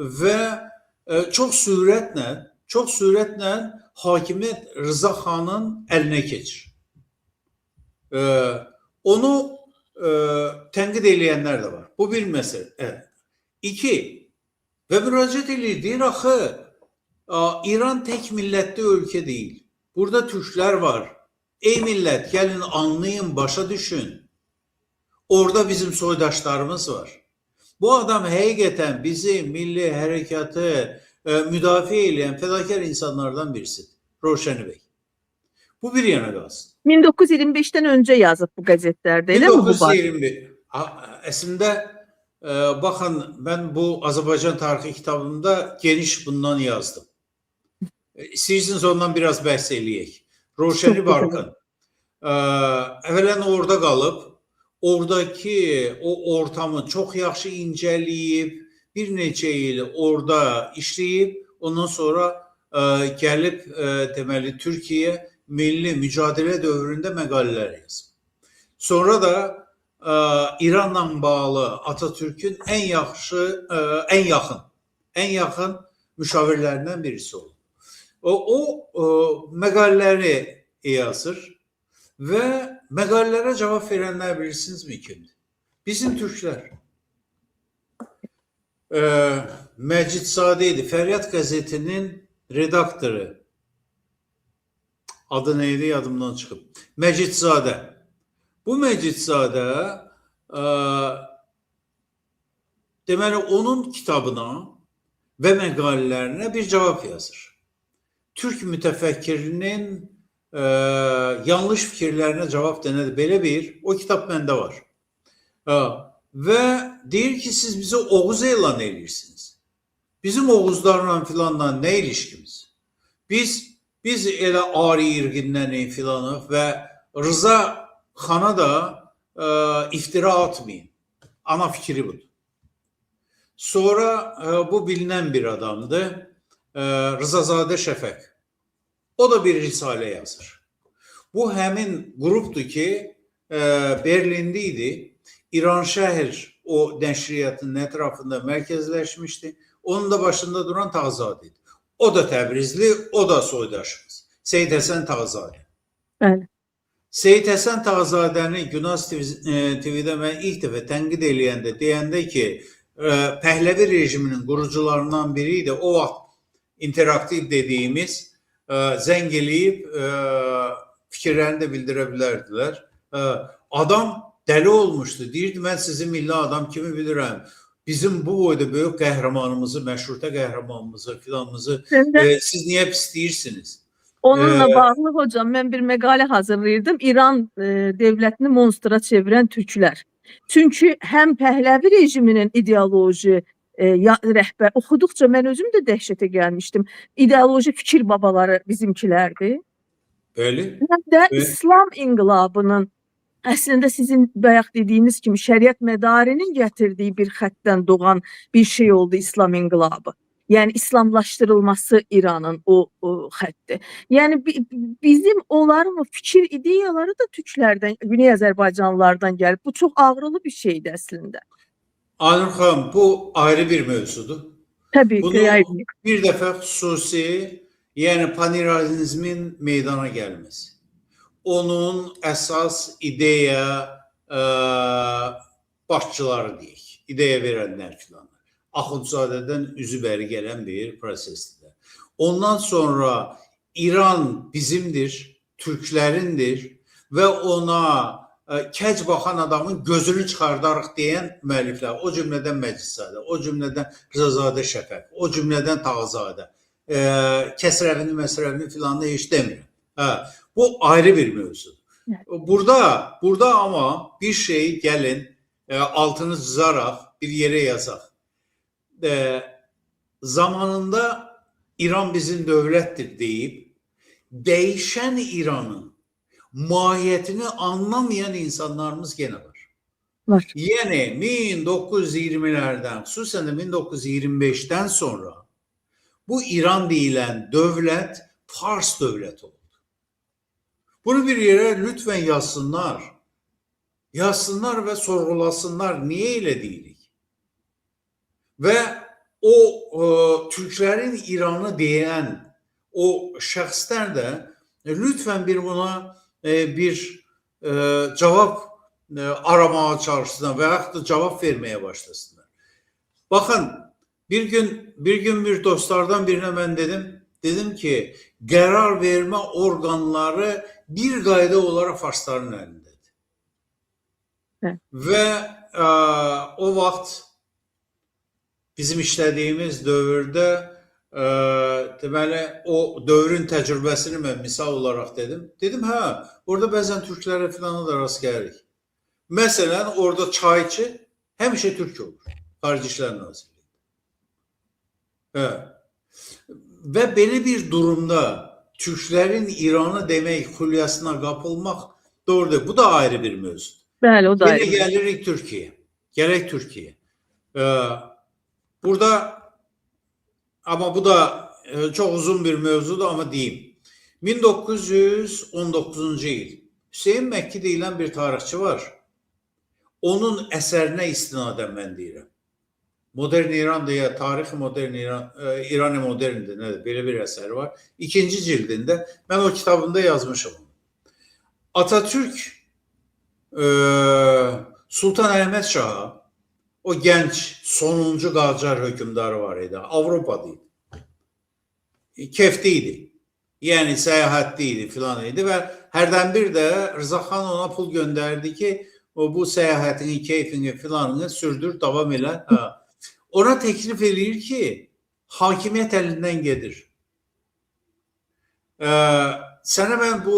Speaker 2: və çox sürətlə hakimiyyət Rıza xanın əlinə keçir. Onu tənqid eləyənlər də var. Bu bir məsələ. Evet. İki, və müraciət eləyir, deyir axı, İran tək millətli ölkə deyil. Burada türklər var. Ey millət, gəlin anlayın, başa düşün. Orada bizim soydaşlarımız var. Bu adam həqiqətən bizi, milli hərəkatı müdafiə eləyən fədakar insanlardan birisidir. Rövşəni bəy. Bu bir yana qalsın.
Speaker 1: 1925-dən öncə yazıb bu qəzetlərdə, elə mi bu var?
Speaker 2: 1921. Əslində baxın, mən bu Azərbaycan tarixi kitabında geniş bundan yazdım. İstəyirsiniz ondan biraz bəhs eləyək. Rövşəni Barkın əvvələn orada qalıb, oradakı o ortamı çox yaxşı incələyib, bir neçə il orada işləyib, ondan sonra gəlib deməli Türkiyə milli mücadilə dövründə məqalələr yazıb. Sonra da İranla bağlı Atatürk'ün ən yaxşı, ən yaxın müşavirlərindən birisi olub. O məqalələri yazır və məqalələrə cavab verənlər bilirsinizmi kimdir? Bizim türklər. Məcidzadə idi. Fəryad qəzetinin redaktoru. Adı neydi yadımdan çıxıb. Məcidzadə. Bu Məcidzadə deməli onun kitabına və məqalələrinə bir cavab yazır. Türk mütəfəkkirinin yanlış fikirlərinə cavab denədir. Belə bir, o kitab məndə var. Və deyir ki, siz bizi Oğuz elan edirsiniz. Bizim Oğuzlarla filanla nə ilişkimiz? Biz elə Ari irqindən filanıq və Rıza xana da iftira atmayın. Ana fikri budur. Sonra bu bilinən bir adamdır. Rızazadə Şəfəq. O da bir risalə yazır. Bu həmin qrupdur ki, Berlində idi. İranşəhər o nəşriyyatın ətrafında mərkəzləşmişdi. Onun da başında duran Tağızadə idi. O da Təbrizli, o da soydaşımız. Seyid Həsən Tağızadə.
Speaker 1: Bəli.
Speaker 2: Seyid Həsən Tağızadəni Günaz TV-də mən ilk dəfə tənqid eləyəndə, deyəndə ki, Pəhləvi rejiminin qurucularından biri idi. O vaxt interaktiv dediyimiz zəng eləyib fikirlərini də bildirə bilərdilər. Adam dəli olmuşdu. Deyirdi, mən sizi milli adam kimi bilirəm. Bizim bu boyda böyük qəhrəmanımızı, məşrutə qəhrəmanımızı filanımızı siz niyə pisləyirsiniz?
Speaker 1: Onunla bağlı hocam mən bir məqalə hazırlayırdım. İran dövlətini monstra çevirən türklər. Çünki həm Pəhləvi rejiminin ideoloji rəhbər oxuduqca mən özüm də dəhşətə gəlmişdim. İdeoloji fikir babaları bizimkilərdi.
Speaker 2: Bəli.
Speaker 1: Həm də İslam inqilabının əslində sizin bayaq dediyiniz kimi şəriət mədarinin gətirdiyi bir xəttdən doğan bir şey oldu İslam inqilabı. Yəni İslamlaşdırılması İranın o xətti. Yəni bizim onların o fikir ideyaları da türklərdən, Güney Azərbaycanlılardan gəlib. Bu çox ağrılı bir şeydir əslində.
Speaker 2: Aynur xanım, bu ayrı bir mövzudur.
Speaker 1: Təbii
Speaker 2: Bunu
Speaker 1: ki, ayrı.
Speaker 2: bir dəfə xüsusi, yəni paniranizmin meydana gəlməsi. Onun əsas ideya başçıları deyək, ideya verənlər filan. Axundzadədən üzü bəri gələn bir prosesdir. Ondan sonra İran bizimdir, türklərindir və ona kəc baxan adamın gözünü çıxardarıq deyən müəlliflər, o cümlədən Məcidzadə, o cümlədən Rızazadə Şəfəq, o cümlədən Tağızadə, Kəsrəvini, Məsrəvini filanını heç demirəm. Hə, bu ayrı bir mövzudur.
Speaker 1: Evet.
Speaker 2: Burada amma bir şey gəlin altını cızaraq bir yerə yazaq. Zamanında İran bizim dövlətdir deyib dəyişən İranın mahiyyətini anlamayan insanlarımız gene var.
Speaker 1: Var.
Speaker 2: Yəni 1920'lərdən, xüsusən də 1925'dən sonra bu İran deyilən dövlət Fars dövləti oldu. Bunu bir yerə lütfən yazsınlar. Yazsınlar və sorğulasınlar. Niyə elə deyirik? Və o türklərin İranı deyən o şəxslər də lütfən bir buna bir cavab aramağa çalışsınlar və yaxud da cavab verməyə başlasınlar. Baxın, bir gün bir dostlardan birinə mən dedim ki, qərar vermə orqanları bir qayda olaraq farsların əlindədir.
Speaker 1: Evet.
Speaker 2: Və o vaxt bizim işlədiyimiz dövrdə deməli o dövrün təcrübəsini mən misal olaraq dedim. Dedim, hə, orada bəzən türklərə filana da rast gəlirik. Məsələn, orada çayçı həmişə türk olur. Xarici İşlər Nazirliyində. Hə. Və belə bir durumda türklərin İranı demək xülyasına qapılmaq doğru deyil. Bu da ayrı bir mövzudur.
Speaker 1: Bəli, o da ayrı.
Speaker 2: Yenə gəlirik Türkiyə. Gələk Türkiyə. Burada amma bu da çox uzun bir mövzudur amma deyim. 1919-cu il Hüseyn Məkki deyilən bir tarixçi var. Onun əsərinə istinadən mən deyirəm. Modern İran deyə tarix modern İran, İran moderndir, nədir? Belə bir əsəri var. İkinci cildində mən o kitabımda yazmışam onu. Atatürk Sultan Əhməd Şaha o gənc sonuncu Qacar hökmdarı var idi. Avropada idi. Kefli idi. Yəni səyahətli idi filan idi və hərdən bir də Rıza xan ona pul göndərdi ki, o bu səyahətini, keyfini filanını sürdür, davam elə. Hə. Ona təklif eləyir ki, hakimiyyət əlindən gedir. Sənə mən bu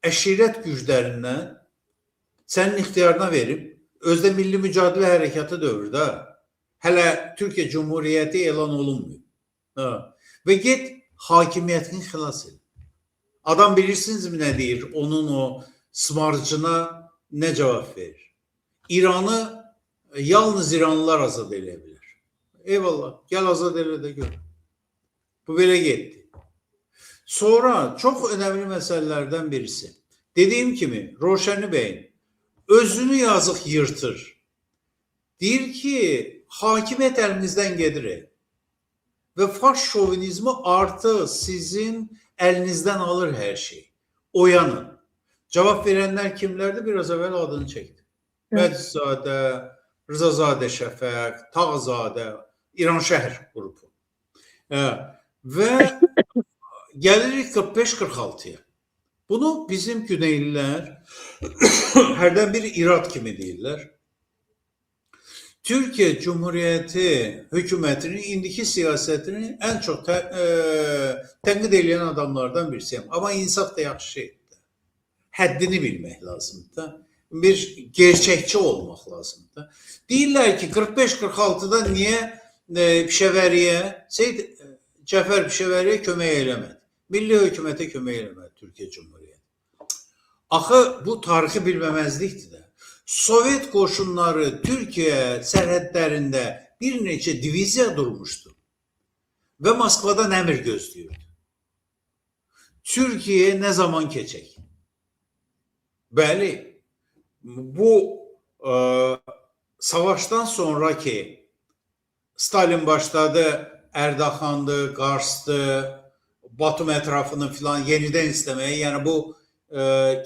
Speaker 2: əşirət güclərindən sənin ixtiyarına verib, özdə milli mücadilə hərəkatı dövrdə hələ Türkiyə Cumhuriyyəti elan olunmuyor. Ha. Və get hakimiyyətini xilas et. Adam bilirsinizmi nə deyir? Onun o smarcına nə cavab verir? İranı yalnız İranlılar azad eləyə bilər. Eyvallah, gəl azad elə də gör. Bu belə getdi. Sonra çox önəmli məsələlərdən birisi. Dediyim kimi Roşəni bəyin özünü yazıq yırtır. Deyir ki, hakimiyyət əlinizdən gedir. Və fars şovinizmi artıq sizin əlinizdən alır hər şey. Oyanın. Cavab verənlər kimlərdir? Biraz əvvəl adını çəkdi.
Speaker 1: Evet.
Speaker 2: Məcidzadə, Rızazadə Şəfəq, Tağzadə, İran şəhər qrupu. Və gəlirik 45-46-ya. Bunu bizim Güneylilər hərdən bir irad kimi deyirlər. Türkiyə Cumhuriyyəti hökumətinin indiki siyasətini ən çox tənqid eləyən adamlardan birisiyəm. Amma insaf da yaxşı şeydir. Həddini bilmək lazımdır da. Bir gerçəkçi olmaq lazımdır. Deyirlər ki, 45-46-da niyə Pişəvəriyə, Seyid Cəfər Pişəvəriyə kömək eləmədi? Milli hökumətə kömək eləmədi Türkiyə Cumhuriyyəti. Axı bu tarixi bilməməzlikdir də. Sovet qoşunları Türkiyə sərhədlərində bir neçə diviziya durmuşdu və Moskvadan əmr gözləyirdi. Türkiyə nə zaman keçək? Bəli, bu savaştan sonraki Stalin başladı, Ərdaxandı, Qarsdı, Batum ətrafını filan yenidən istəməyə, yəni bu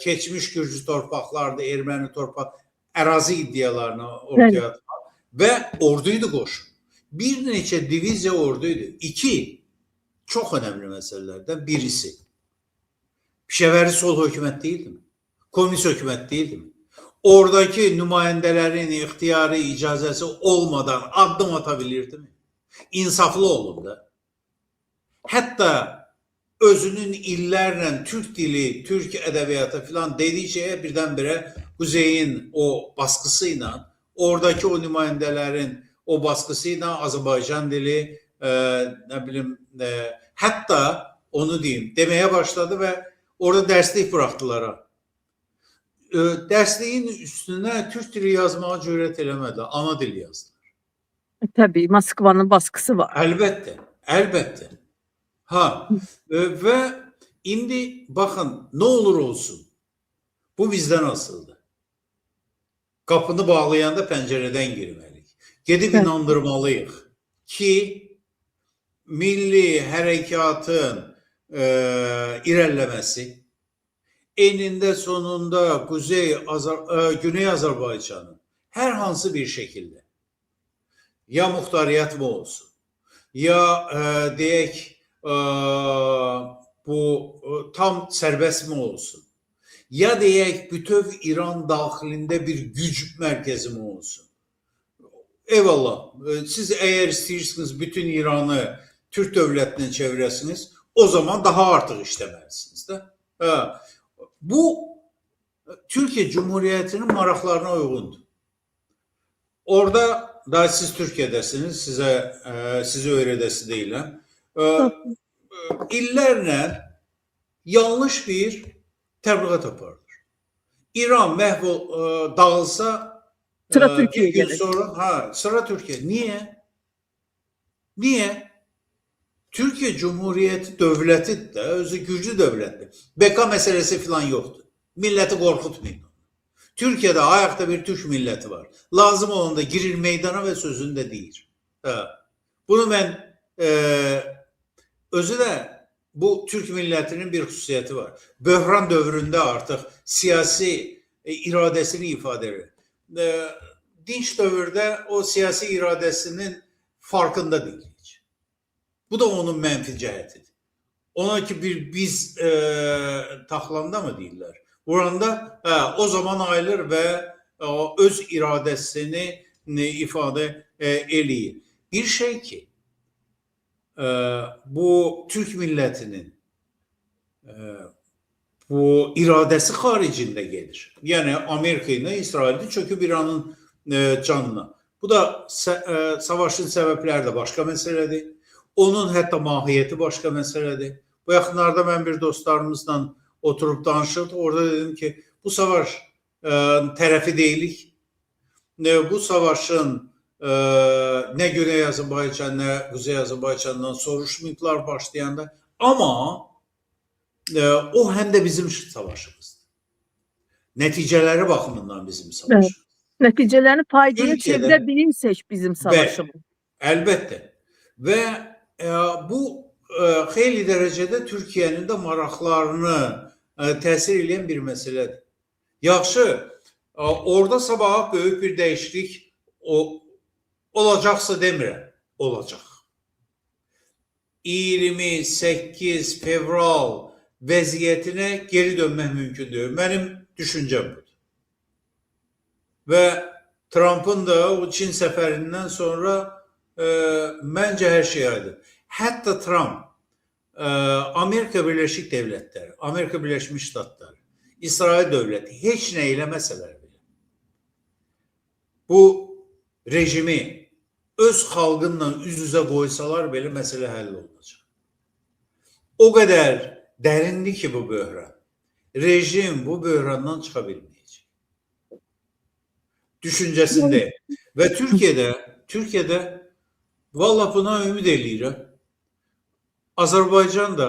Speaker 2: keçmiş Gürcü torpaqlardı, erməni torpaq, ərazi iddialarını ortaya atmaq və orduydu qoşun. Bir neçə diviziya orduydu. İki, çox önəmli məsələlərdən birisi. Pişəvəri sol hökumət değildi mi? Komünist hökumət değildi mi? Oradakı nümayəndələrin ixtiyarı, icazəsi olmadan addım atabilirdi mi? İnsaflı olun da. Hətta özünün illərlə Türk dili, Türk ədəbiyyatı filan dediyi şeyə birdən-birə Kuzeyin o baskısı ilə, oradakı o nümayəndələrin o baskısı ilə Azərbaycan dili, nə bilim, hətta onu deyim, deməyə başladı və orada dərslik buraxdılar. Ha. Dərsliyin üstünə Türk dili yazmağa cürət eləmədilər, ana dili yazdılar.
Speaker 1: Təbii, Moskvanın baskısı var.
Speaker 2: Əlbəttə, əlbəttə. Ha, və indi baxın, nə olur olsun, bu bizdən asılıdır. Qapını bağlayanda pəncərədən girməliyik. Gedib
Speaker 1: Bəli.
Speaker 2: inandırmalıyıq ki, milli hərəkatın irəliləməsi enində sonunda Güney Azərbaycanın hər hansı bir şəkildə ya muxtariyyət mı olsun, ya deyək bu tam sərbəst mi olsun, ya deyək bütöv İran daxilində bir güc mərkəzi mi olsun. Eyvallah, siz əgər istəyirsiniz bütün İranı Türk dövlətinə çevirəsiniz, o zaman daha artıq işləməlisiniz də. Hə. Bu Türkiyə Cumhuriyyətinin maraqlarına uyğundur. Orada da siz Türkiyədəsiniz, sizə sizi öyrədəsi deyiləm. İllərlə yanlış bir təbliğat aparılır. İran məhv dağılsa
Speaker 1: Sıra
Speaker 2: bir
Speaker 1: Türkiyəyə
Speaker 2: gün
Speaker 1: gələcək.
Speaker 2: sonra, ha, sıra Türkiyə. Niyə? Niyə? Türkiye Cumhuriyeti dövləti də özü güclü dövlətdir. BK meselesi falan yoxdur. Milleti qorxutmayın. Türkiye'de ayakta bir Türk milleti var. Lazım olanda girir meydana ve sözünü de deyir. Ha. Bunu ben özü də bu Türk millətinin bir xüsusiyyəti var. Böhran dövründə artıq siyasi iradəsini ifadə edir. Dinç dövrdə o siyasi iradəsinin farkında deyil heç. Bu da onun mənfi cəhətidir. Ona ki bir biz taxlanda mı deyirlər? Vuranda o zaman ayılır və öz iradəsini ifadə eləyir. Bir şey ki bu Türk millətinin bu iradəsi xaricində gedir. Yəni Amerika ilə İsraildə çöküb İranın canına. Bu da savaşın səbəbləri də başqa məsələdir. Onun hətta mahiyyəti başqa məsələdir. Bu yaxınlarda mən bir dostlarımızla oturup danışırdım. Orada dedim ki bu savaş tərəfi deyilik. Bu savaşın nə Güney Azərbaycan, nə Kuzey Azərbaycandan soruşmayıblar başlayanda. Amma o həm də bizim savaşımızdır. Nəticələri baxımından bizim savaşımız.
Speaker 1: Evet. Nəticələrini faydaya çevirə bilirsək bizim savaşımız.
Speaker 2: Əlbəttə. Və bu xeyli dərəcədə Türkiyənin də maraqlarını təsir eləyən bir məsələdir. Yaxşı, orada sabaha böyük bir dəyişiklik olacaqsa demirəm, olacaq. 28 fevral vəziyyətinə geri dönmək mümkün deyil. Mənim düşüncəm budur. Və Trump'ın da o Çin səfərindən sonra məncə hər şey aydın. Hətta Trump, Amerika Birleşik Devletleri, Amerika Birleşmiş Ştatları, İsrail dövləti heç nə eləməsələr belə, bu rejimi öz xalqınla üz-üzə qoysalar belə məsələ həll olunacaq. O qədər dərindir ki bu böhran. Rejim bu böhrandan çıxa bilməyəcək. Düşüncəsindəyim. Və Türkiye'də vallah buna ümid eləyirəm. Azərbaycan da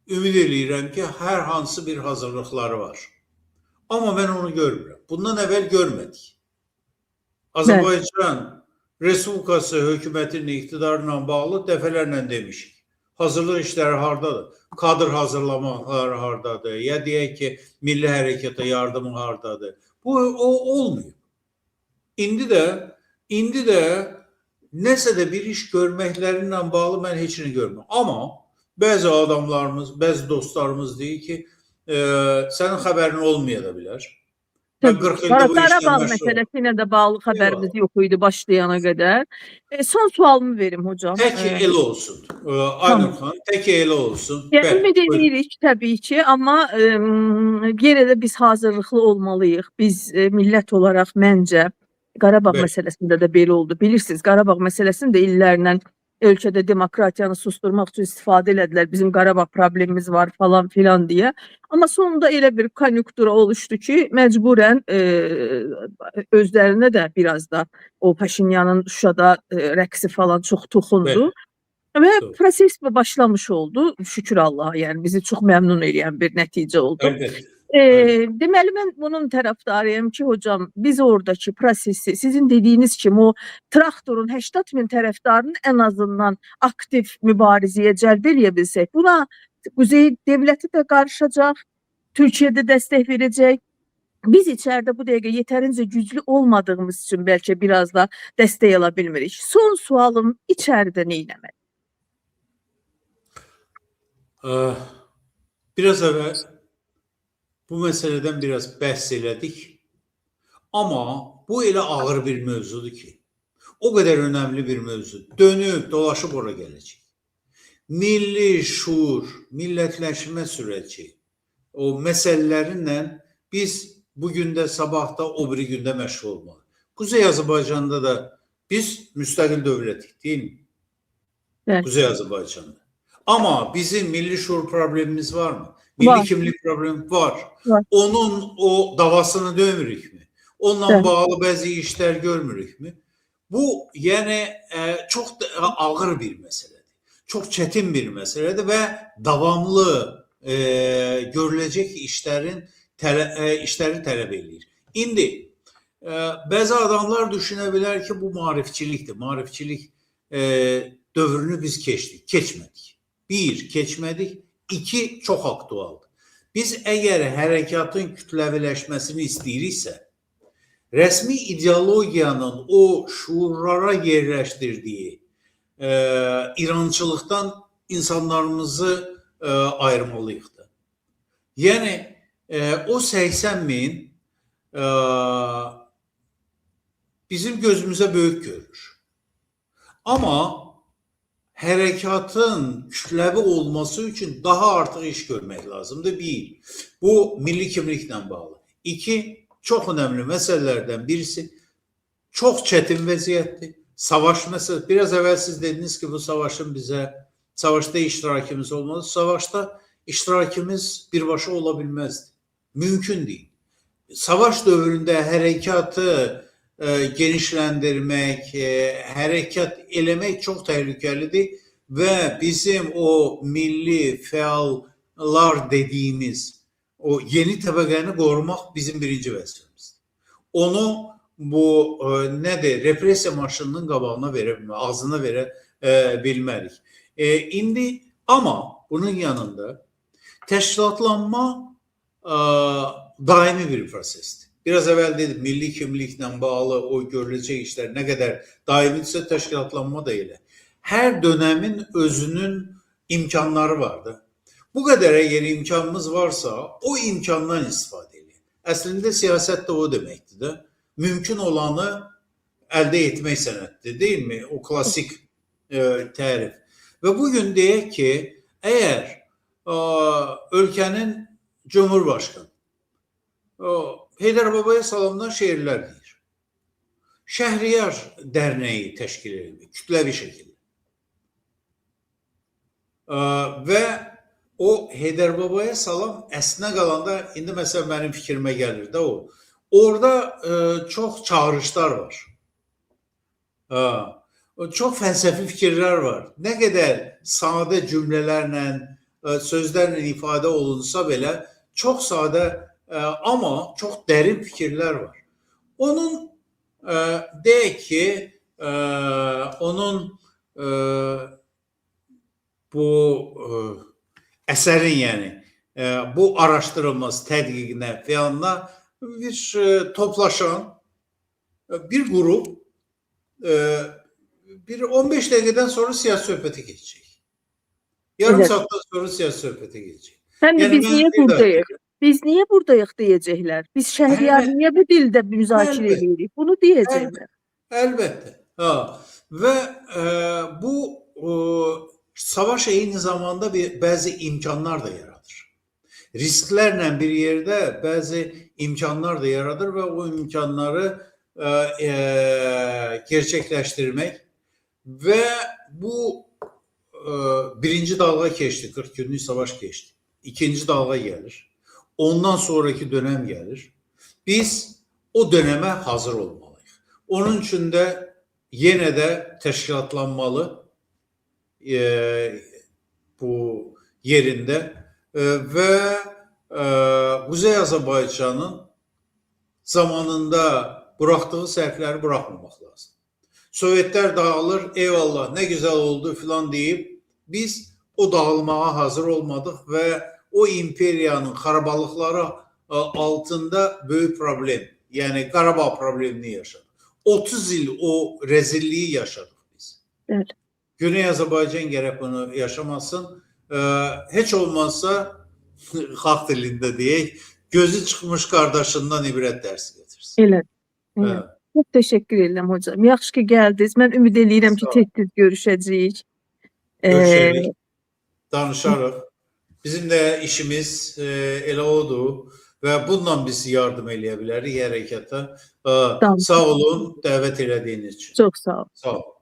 Speaker 2: ümid eləyirəm ki, hər hansı bir hazırlıqları var. Amma mən onu görmürəm. Bundan əvvəl görmədik. Azərbaycan Respublikası hökumətinin iqtidarla bağlı dəfələrlə demişik. Hazırlıq işləri hardadır? Kadr hazırlamaları hardadır? Ya deyək ki, milli hərəkata yardımı hardadır? Bu o olmuyor. İndi də nəsə də bir iş görməklərinlə bağlı mən heç nə görmürəm. Amma bəzi adamlarımız, bəzi dostlarımız deyir ki, sənin xəbərin olmaya da bilər. Mən 40 ildir bu
Speaker 1: Qarabağ məsələsi ilə də bağlı xəbərimiz yox idi başlayana qədər. Son sualımı verim hocam.
Speaker 2: Tək elə olsun. Aynur xanım, tək elə olsun.
Speaker 1: Yəni, ümid edirik təbii ki, amma yenə də biz hazırlıqlı olmalıyıq. Biz millət olaraq məncə Qarabağ məsələsində də belə oldu. Bilirsiniz, Qarabağ məsələsini də illərlə ölkədə demokratiyanı susturmaq üçün istifadə elədilər. Bizim Qarabağ problemimiz var falan filan deyə. Amma sonunda elə bir konjunktura oluşdu ki, məcburən özlərinə də biraz da o Paşinyanın Şuşada rəqsi falan çox toxundu. Və proses başlamış oldu. Şükür Allaha, yəni bizi çox məmnun eləyən bir nəticə oldu.
Speaker 2: Əlbəttə.
Speaker 1: Deməli mən bunun tərəfdarıyam ki, hocam, biz oradakı prosesi sizin dediyiniz kimi o traktorun 80 min tərəfdarını ən azından aktiv mübarizəyə cəlb eləyə bilsək, buna Quzey dövləti də qarışacaq, Türkiyə də dəstək verəcək. Biz içəridə bu dəqiqə yetərincə güclü olmadığımız üçün bəlkə biraz da dəstək ala bilmirik. Son sualım, içəridə nə etməli?
Speaker 2: Biraz əvvəl bu məsələdən biraz bəhs elədik. Amma bu elə ağır bir mövzudur ki, o qədər önəmli bir mövzu. Dönüb, dolaşıb ora gələcək. Milli şuur, millətləşmə sürəci, o məsələlərinlə biz bugün də, sabah da, o biri gündə məşğul olmalıyıq. Kuzey Azərbaycanda da biz müstəqil dövlətik, deyil mi?
Speaker 1: Evet.
Speaker 2: Kuzey Azərbaycanda. Amma bizim milli şuur problemimiz var mı? Milli
Speaker 1: Var.
Speaker 2: kimlik problemi var.
Speaker 1: Var.
Speaker 2: Onun o davasını döymürük mü? Onunla
Speaker 1: Evet.
Speaker 2: bağlı bəzi işlər görmürük mü? Bu, yəni çox da ağır bir məsələdir. Çox çətin bir məsələdir və davamlı görüləcək işləri tələb eləyir. İndi bəzi adamlar düşünə bilər ki, bu maarifçilikdir. Maarifçilik dövrünü biz keçdik, keçmədik. Bir, keçmədik. İki, çox aktualdır. Biz əgər hərəkatın kütləviləşməsini istəyiriksə, rəsmi ideologiyanın o şuurlara yerləşdirdiyi İrançılıqdan insanlarımızı ayırmalıyıq da. Yəni o 80 min bizim gözümüzə böyük görünür. Amma hərəkatın kütləvi olması üçün daha artıq iş görmək lazımdır. Bir, bu milli kimliklə bağlı. İki, çox önəmli məsələlərdən birisi, çox çətin vəziyyətdir. Savaş məsələsi. Biraz əvvəl siz dediniz ki, bu savaşın bizə, savaşda iştirakımız olmalı. Savaşda iştirakımız birbaşa ola bilməzdi. Mümkün deyil. Savaş dövründə hərəkatı genişləndirmək, hərəkat eləmək çox təhlükəlidir və bizim o milli fəallar dediyimiz o yeni təbəqəni qorumaq bizim birinci vəzifəmizdir. Onu bu nədir? Repressiya maşınının qabağına verə bilmərik, ağzına verə bilmərik. İndi amma bunun yanında təşkilatlanma daimi bir prosesdir. Biraz əvvəl dedim, milli kimliklə bağlı o görüləcək işlər nə qədər daimidirsə, təşkilatlanma da elə. Hər dönəmin özünün imkanları vardır. Bu qədər əgər imkanımız varsa, o imkandan istifadə edək. Əslində siyasət də o deməkdir də. Mümkün olanı əldə etmək sənətdir, deyilmi? O klasik tərif. Və bugün deyək ki, əgər ölkənin Cumhurbaşqanı Heydər Babaya salamdan şeirlər deyir. Şəhriyar Dərnəyi təşkil edildi, kütləvi şəkildə. Və o Heydər Babaya salam əslinə qalanda, indi məsələn mənim fikrimə gəlir də o. Orada çox çağırışlar var. Çox fəlsəfi fikirlər var. Nə qədər sadə cümlələrlə, sözlərlə ifadə olunsa belə, çox sadə amma çox dərin fikirlər var. Onun deyək ki, onun bu əsərin, yəni bu araşdırılması, tədqiqinə filanına bir toplaşan bir qrup bir 15 dəqiqədən sonra siyasi söhbətə keçəcək. Yarım saatdan sonra siyasi söhbətə keçəcək.
Speaker 1: Həm də
Speaker 2: Yəni
Speaker 1: biz
Speaker 2: mən
Speaker 1: niyə
Speaker 2: bir daha
Speaker 1: buradayıq? Biz niyə buradayıq deyəcəklər. Biz Şəhriyar niyə bu dildə müzakirə edirik? Bunu deyəcəklər.
Speaker 2: Əlbəttə. Ha. Və bu savaş eyni zamanda bəzi imkanlar da yaradır. Risklərlə bir yerdə bəzi imkanlar da yaradır və o imkanları gerçəkləşdirmək və bu birinci dalga keçdi, 40 günlük savaş keçdi. İkinci dalga gəlir. Ondan sonraki dönəm gəlir. Biz o dönəmə hazır olmalıyıq. Onun üçün də yenə də təşkilatlanmalı bu yerində və Quzey Azərbaycanın zamanında buraxdığı səhvləri buraxmamaq lazım. Sovetlər dağılır, eyvallah, nə gözəl oldu filan deyib biz o dağılmağa hazır olmadıq və o imperiyanın xarabalıqları altında böyük problem, yəni Qarabağ problemini yaşadıq. 30 il o rezilliyi yaşadıq biz.
Speaker 1: Evet.
Speaker 2: Güney Azərbaycan gərək bunu yaşamasın. Heç olmazsa xalq dilində deyək, gözü çıxmış qardaşından ibrət dərsi getirsin.
Speaker 1: Elə. Elə.
Speaker 2: Hə.
Speaker 1: Çox təşəkkür edirəm hocam. Yaxşı ki gəldiniz. Mən ümid eləyirəm ki, tez-tez görüşəcəyik.
Speaker 2: Görüşərik, danışarıq. Bizim də işimiz elə odur və bununla biz yardım eləyə bilərik hərəkata.
Speaker 1: Tamam.
Speaker 2: Sağ olun dəvət elədiyiniz üçün.
Speaker 1: Çox sağ olun.
Speaker 2: Sağ olun.